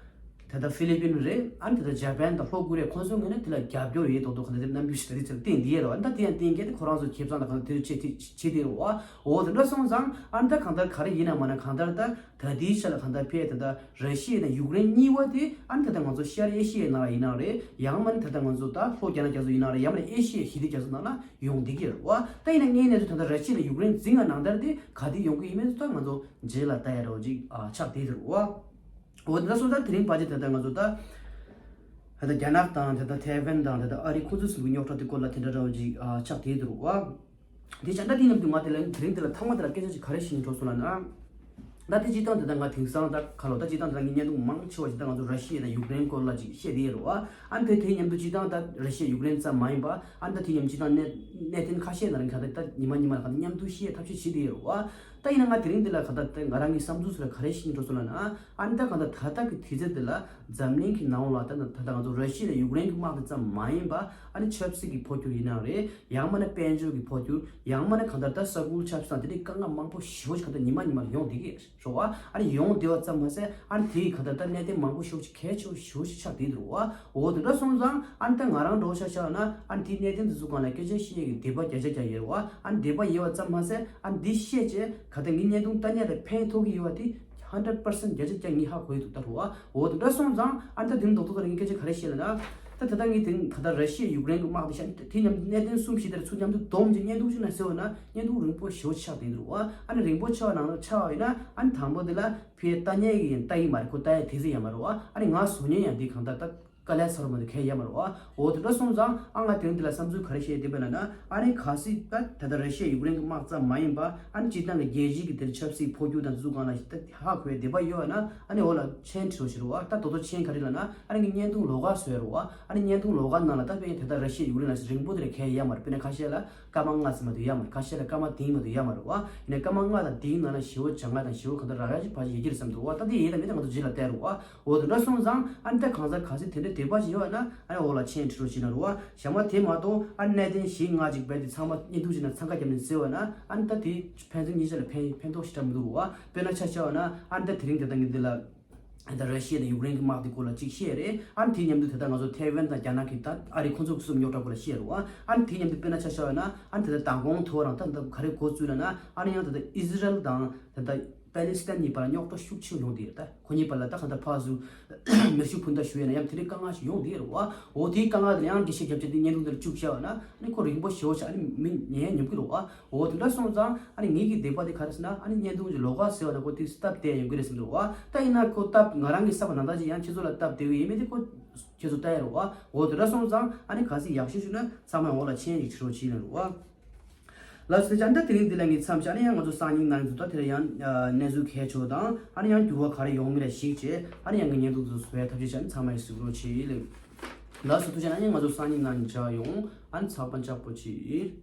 ད་ལྟ་ཧྥི་ལི་པིན་རེད། ཨ་ནི་ད་ལྟ་ཇ་པན་དང་ལྷོ་ཀོ་རི་ཡ་ཁོང་ཚོའི་ངོས་ནས་དེ་ལ་རྒྱབ་སྐྱོར་ཡོད་མདོག་མདོག་གང་ལྟར་དེ་རྣམ་འགྱུར་ཞིག་ད་རེས་ཚེ་ལ་བསྟན་བསྡད་ཡོད་རེད་བ། ཨ་ནི་ད་དེ་ཡང་བསྟན་མཁན་དེ་ཁོ་རང་ཚོ་ཁེ་བཟང་དང་གང་ལྟར་དེ་རུ་བྱེད་བྱེད་བསྡད་ཡོད་རེད་བ། འོ་དེ་འདྲ་སོང་ཙང་ཨ་ནི་ད་གང་ལྟར་ག་རེ་ཡིན་ན་མ་ན་གང་ལྟར་ད། ད་ལྟའི་ཆ་ལ་གང་ལྟར་ཕེ་ད་ལྟ་ར་ཤི་ཡ་དང་ཡུཀ་རེན་གཉིས་པ་དེ་ཨ་ནི་ད་ལྟ་ང་ཚོ་ཤར་ཨེ་ཤི་ཡའི་ནང་ལ་ཡིན་ན་རེད། ཡང་མིན་ད་ལྟ་ང་ཚོ་ད་ལྷོ་རྒྱ་ནག་རྒྱ་མཚོ་ཡིན་ན་རེད། ཡང་མིན་ཨེ་ཤི་ཡའི་ཞི་བདེ་རྒྱ་མཚོ་ནང་ལ་ཡོང་བསྡད་ཀྱི་རེད་བ། ད་ཡིན་ན་ངས་ནས་ད་ལྟ་ར་ཤི་ཡ་དང་ཡུཀ་རེན་འཛིང་བ་ནང་ལྟར་དེ་ག་དེ་ཡོང་གི་ཡིན་མིན་ད་ང་ཚོ་རྗེས་ལ་ལྟ་ཡ་རོགས་ཅིག་ཨ་ཆགས་བསྡད་འདུག་བ། འོ་དེ་འདྲ་སོང་ཙང་དེ་རིང་ཕལ་ཆེར་ད་ལྟ་ང་ཚོ་ད་ད་ལྟ་རྒྱ་ནག་དང་ད་ལྟ་ཐའེ་ཝན་དང་ད་ལྟ་ཨ་རི་ཁོ་ཚོ་གསུམ་གྱི་རྙོག་དྲ་དེ་སྐོར་ལ་དེ་འདྲ་རོགས་ཅིག་ཨ་ཆགས་བསྡད་འདུག་བ། དེ་བྱས་ད་དེ་མཉམ་དུ་ང་དེ་ལ་དེ་རིང་འདི་ལ་ཐོག་མ་དེ་ལ་སྐད་ཆ་ཅིག་ག་རེ་བཤད་སྙིང་བྲོ་སོང་ལབ་ན། ད་དེ་སྤྱིར་བཏང་དེ་ད་ང་དེང་སང་ད་ག་ལོ་ད་སྤྱིར་བཏང་དེ་ད་ངའི་བརྙན་ཐུང་མང་ཆེ་བ་ཞིག་ད་ང་ཚོ་ར་ཤི་ཡ་དང་ཡུཀ་རེན་སྐོར་ལ་ཅིག་བཤད་དེ་ཡོད་རེད་བ། ཨ་ནི་དེ་དེ་མཉམ་དུ་སྤྱིར་བཏང་ད་ར་ཤི་ཡ་ཡུཀ་རེན་ཙམ་མ་ཡིན་པ་ཨ་ནི་ད་དེ་མཉམ་སྤྱིར་བཏང་གནད་གནད་དོན་ཁ་ཤས་ནང་ལ་ཁ་ད་ད་ཉི་མ་ཉི་མ་ལ་ཁ་ད་མཉམ་དུ་བཤད་ཐབས་ཤེས་བྱེད་དེ་ཡོད་རེད་བ། ད་ཡིན་ན་ང་དེ་རིང་འདི་ལ་ག་ད་ད་ང་རང་གི་བསམ་ཚུལ་ཚོ་ལ་ག་རེ་བཤད་སྙིང་བྲོ་སོང་ལབ་ན། ཨ་ནི་ད་གང་ལྟར་ད་ལྟ་གི་དུས་ཚོད་འདི་ལ་འཛམ་གླིང་གི་ནང་ལ་ད་ད་ལྟ་ང་ཚོ་ར་ཤི་ཡ་དང་ཡུཀ་རེན་གྱི་དམག་དེ་ཙམ་མ་ཡིན་པ་ཨ་ནི་ཆབ་སྲིད་ཀྱི་འཕོ་འགྱུར་ཡིན་ན་རེད། ཡང་མིན་ན་དཔལ་འབྱོར་གྱི་འཕོ་འགྱུར། ཡང་མིན་ན་གང་ལྟར་ད་ས་ཁུལ་ཆབ་སྲིད་དང་དེ་འདྲའི་དཀའ་ངལ་མང་པོ་ཞེ་པོ་ཞིག་གང་ལྟར་ཉི་མ་ཉི་མར་ཡོང་བསྡད་ཀྱི་རེད་བ། ཨ་ནི་ཡོང་བསྡད་པ་ཙམ་མ་ཟད་ཨ་ནི་དེ་ཡི་གང་ལྟར་ད་གནད་དོན་མང་པོ་ཞེ་པོ་ཞིག་གལ་ཆེ་བ་ཞེ་པོ་ཞིག་ཆགས་བསྡད་འདུག་བ། འོ་དེ་འདྲ་སོང་ཙང་ཨ་ནི་ད་ང་རང་འགྲོ་ཤ་ཤ་ན་ཨ་ནི་དེའི་གནད་དོན་དེ་ཚོ་སྒང་ལ་སྐད་ཆ་བཤད་ཡས་ཀྱི་འདོད་པ་བརྒྱ་ཆ་བརྒྱ་ཡོད་རེད་བ། ཨ་ནི་འདོད་པ་ཡོད་པ་ཙམ་མ་ཟད་ཨ་ནི་འདི་བཤད་བྱས་གང་ལྟར་ངའི་བརྙན་ཐུང་ལྟ་མཁན་ལ་ཕན་ཐོགས་ཀྱི་ཡོད་པ་དེ། ཧན་ཌེཌ་པར་སེན་བརྒྱ་ཆ་བརྒྱ་ངས་ཧ་གོ་ཡི་འདུག་ད་རུ་བ། འོ་དེ་འདྲ་སོང་ཙང་ཨ་ནི་ད་དེ་རིང་རྡོག་རྡོག་ད་ངས་སྐད་ཆ་ག་རེ་བཤད་ལབ་ན། ད་ད་ལྟ་ངས་དེ་རིང་ད་ལྟ་ར་ཤི་ཡ་ཡུཀ་རེན་གྱི་དམག་དེ་བཤད་དེ་མཉམ་དུ་གནད་དོན་གསུམ་བཞི་དེར་ཚུར་མཉམ་དུ་བསྡོམས་ཀྱི་བརྙན་ཐུང་ཞིག་ན་གཟིགས་པ་ན་བརྙན་ཐུང་རིང་པོ་ཞེ་པོ་ཆགས་བསྡད་འདུག་བ། ཨ་ནི་རིང་པོ་ཆགས་པ་ནང་ལ་ཆགས་པ་ཡིན་ན་ཨ་ནི་དང་པོ་དེ་ལ་ཕི་ཡ་ལྟ་མཁན་གྱིས་ཡང་ལྟ་ཡི་མ་རེད། ཁོ་ལྟ་ཡ་དེ་ཚོ་ཡང་མ་རེད་བ། ཨ་ནི་ང་བཟོ་མཁན་ཡང་འདི་གང་ལྟར་ད། དཀའ་ལས་ཚ་རུ་མ་དུ་གལ་ཡ་མ་རུ་བ། འོ་དེ་འདྲ་སོང་ཙང་ཨ་ང་དེ་རིང་འདི་ལ་བསམ་ཚུལ་ག་རེ་བཤད་བསྡད་པ་ལབ་ན། ཨ་ནི་གལ་སྲིད་ད་ད་ལྟ་ར་ཤི་ཡ་ཡུཀ་རེན་གྱི་དམག་ཙམ་མ་ཡིན་པ་ཨ་ནི་སྤྱིར་བཏང་གི་རྒྱལ་སྤྱི་གི་དེར་ཆབ་སྲིད་འཕོ་འགྱུར་དང་དེ་ཚོ་སྒང་ལ་ཞིག་ད་ཧ་གོ་ཡ་འདོད་པ་ཡོད་ན་ཨ་ནི་འོ་ལ་མཆན་བྲིས་རོགས་ཞུ་རུ་བ། ད་དོ་དོ་མཆན་ག་རེ་ལབ་ན་ཨ་ནི་ངའི་བརྙན་ཐུང་ལོགས་ཀ་བཟོས་རུ་བ། ཨ་ནི་བརྙན་ཐུང་ལོགས་ཀ་ནང་ལ་ད་དཔེ་ད་ལྟ་ར་ཤི་ཡ་ཡུཀ་རེན་ལ་རིང་པོ་དེ་རེ་གལ་ཡ་མ་རེད། དཔེར་ན་ཁ་ཤས་ལ་སྐར་མ་ལྔ་ཙམ་མ་གཏོགས་ཡ་མ་རེད། ཁ་ཤས་ལ་སྐར་མ་བདུན་མ་གཏོགས་ཡ་མ་རེད་བ། ཡིན་ནའི་སྐར་མ་ལྔ་དང་བདུན་ནང་ལ་ཞེ་པོ་ཅིག་ང་དང་ཞེ་པོ་གང་ལྟར་རག་ཡ་ཅིག་ཕལ་ཆེར་ཡོད་ཀྱི་རེད་བསམ་འདུག་བ། ད་དེ་ཡིན་དང་མིན་དང་ང་ཚོ་རྗེས་ལ་བལྟ་རུ་བ། འོ་དེ་འདྲ་སོང་ཙང་ཨ་ནི་ད་གང་ཟག་གལ་སྲིད་དེ་འདྲའི་འདོད་པ་ཞིག་ཡོད་ན་ཨ་ནི་འོག་ལ་མཆན་བྲིས་རོགས་བྱེད་ན་རུ་བ། ཞག་མ་དེ་མ་གཏོགས་ཨ་ནི་གནད་དོན་བཞི་ལྔ་ཅིག་རྦད་དེ་ཚང་མ་བརྙན་ཐུང་ཅིག་ནང་འཚང་ཁ་བརྒྱབ་ནས་གཟིགས་པ་ན་ཨ་ནི་ད་དེ་ཕན་ཚུན་གཉིས་ཆ་ལ་ཕན་ཕན་ཐོགས་ཞེ་དྲག་མི་འདུག་རུ་བ། དཔེར་ན་ཆ་བཞག་པ་ན་ཨ་ནི་ད་དེ་རིང་དེ་ད་ངས་འདི་ལ། ད་ར་ཤི་ཡ་དང་ཡུཀ་རེན་གྱི་དམག་དེ་སྐོར་ལ་ཅིག་བཤད་རེད། ཨ་ནི་དེ་མཉམ་དུ་ད་ལྟ་ང་ཚོ་ཐའེ་ཝན་དང་རྒྱ་ནག་གི་ད་ཨ་རི་ཁོང་ཚོ་གི་སུམ་རྙོག་དྲ་སྐོར་ལ་བཤད་རེད་བ། ཨ་ནི་དེ་མཉམ་དུ་དཔེར་ན་ཆ་བཞག་པ་ན་ཨ་ནི་ད་ལྟ་མདང་དགོང་ཐོ་རང་ད་ད་ག་རེ་འགོ་བཙུགས་ལབ་ན་ཨ་ནི་ཡང་ད་ལྟ་ཨི་ཟི་རལ་དང་ད་ལྟ་པེ་ལི་སི་ཐན་གཉིས་བར་རྙོག་དྲ་ཤུགས་ཆེ་ཡོང་བསྡད་ཡོད། ད་ཁོ་གཉིས་བར་ལ་ད་གང་ལྟར་ཕར་ཚུར་མེ་ཤུགས་འཕུར་མདའ་གཞུ་ཡས་ན་ཡང་དེ་འདྲའི་དཀའ་ངལ་ཞིག་ཡོང་བསྡད་ཡོད་རེད་བ། འོ་དེའི་དཀའ་ངལ་དེ་ལ་ཡང་འགྲེལ་བཤད་རྒྱབ་བྱས་དེ་བརྙན་ཐུང་དེར་བཅུག་བཞག་པ་ན་ཨ་ནི་ཁོ་རིང་པོ་ཞེ་པོ་ཞིག་ཨ་ནི་མི་ཉན་ཉོབ་ཀྱི་རེད་བ། འོ་དེ་འདྲ་སོང་ཙང་ཨ་ནི་ངེད་ཀྱི་འདོད་པ་དེ་ག་རེ་ཟེར་ན་ཨ་ནི་བརྙན་ཐུང་གི་ལོགས་ཀ་ཟེར་བ་ན་ཁོ་དེ་སྟབས་བདེ་ཡོང་གི་རེད་བསམ་འདུག་བ། ད་ཡིན་ན་ཁོ་སྟབས་ང་རང་གི་བསམ་པ་ནང་ལྟར་ཅིག་ཡང་ཁྱེད་ཚོ་ལ་སྟབས་བདེ་གི་ཡིན་མིན་དེ་ཁོ་ཁྱེད་ཚོ་ལྟ་ཡ་རེད་བ། འོ་དེ་འདྲ་སོང་ཙང་ཨ་ནི་གལ་སྲིད་ཡག་ཤོས་བྱུང་ན་ཚང་མས་འོག་ལ་མཆན་ཞིག་བྲིས་རོགས་བྱེད་ན་རེད་བ། ལགས་སོ། དེ་ཅང་ད་དེ་རིང་འདི་ལ་ངས་མཚམས་བཞག་ཨ་ནི་ཡང་ང་ཚོ་སང་ཉིན་གནངས་ཉིན་ད་དེ་ལ་ཡང་གནས་ཚུལ་གལ་ཆེ་བ་དང་ཨ་ནི་ཡང་འགྱུར་བ་ག་རེ་ཡོང་མིན་ལ་གཞིགས་བྱས་ཨ་ནི་ཡང་གི་བརྙན་ཐུང་དེ་ཚོ་བཟོ་ཡ་ཐབས་ཤེས་བྱས་ཨ་ནི་ཚང་མས་གཟིགས་རོགས་བྱེད་ལེ། ལགས་སོ། ཐུགས་རྗེ་གནང་། ཨ་ནི་ང་ཚོ་སང་ཉིན་གནངས་ཉིན་མཇལ་ཡོང་། ཨ་ནི་ཚགས་པར་ལྕགས་པོ་ཅིག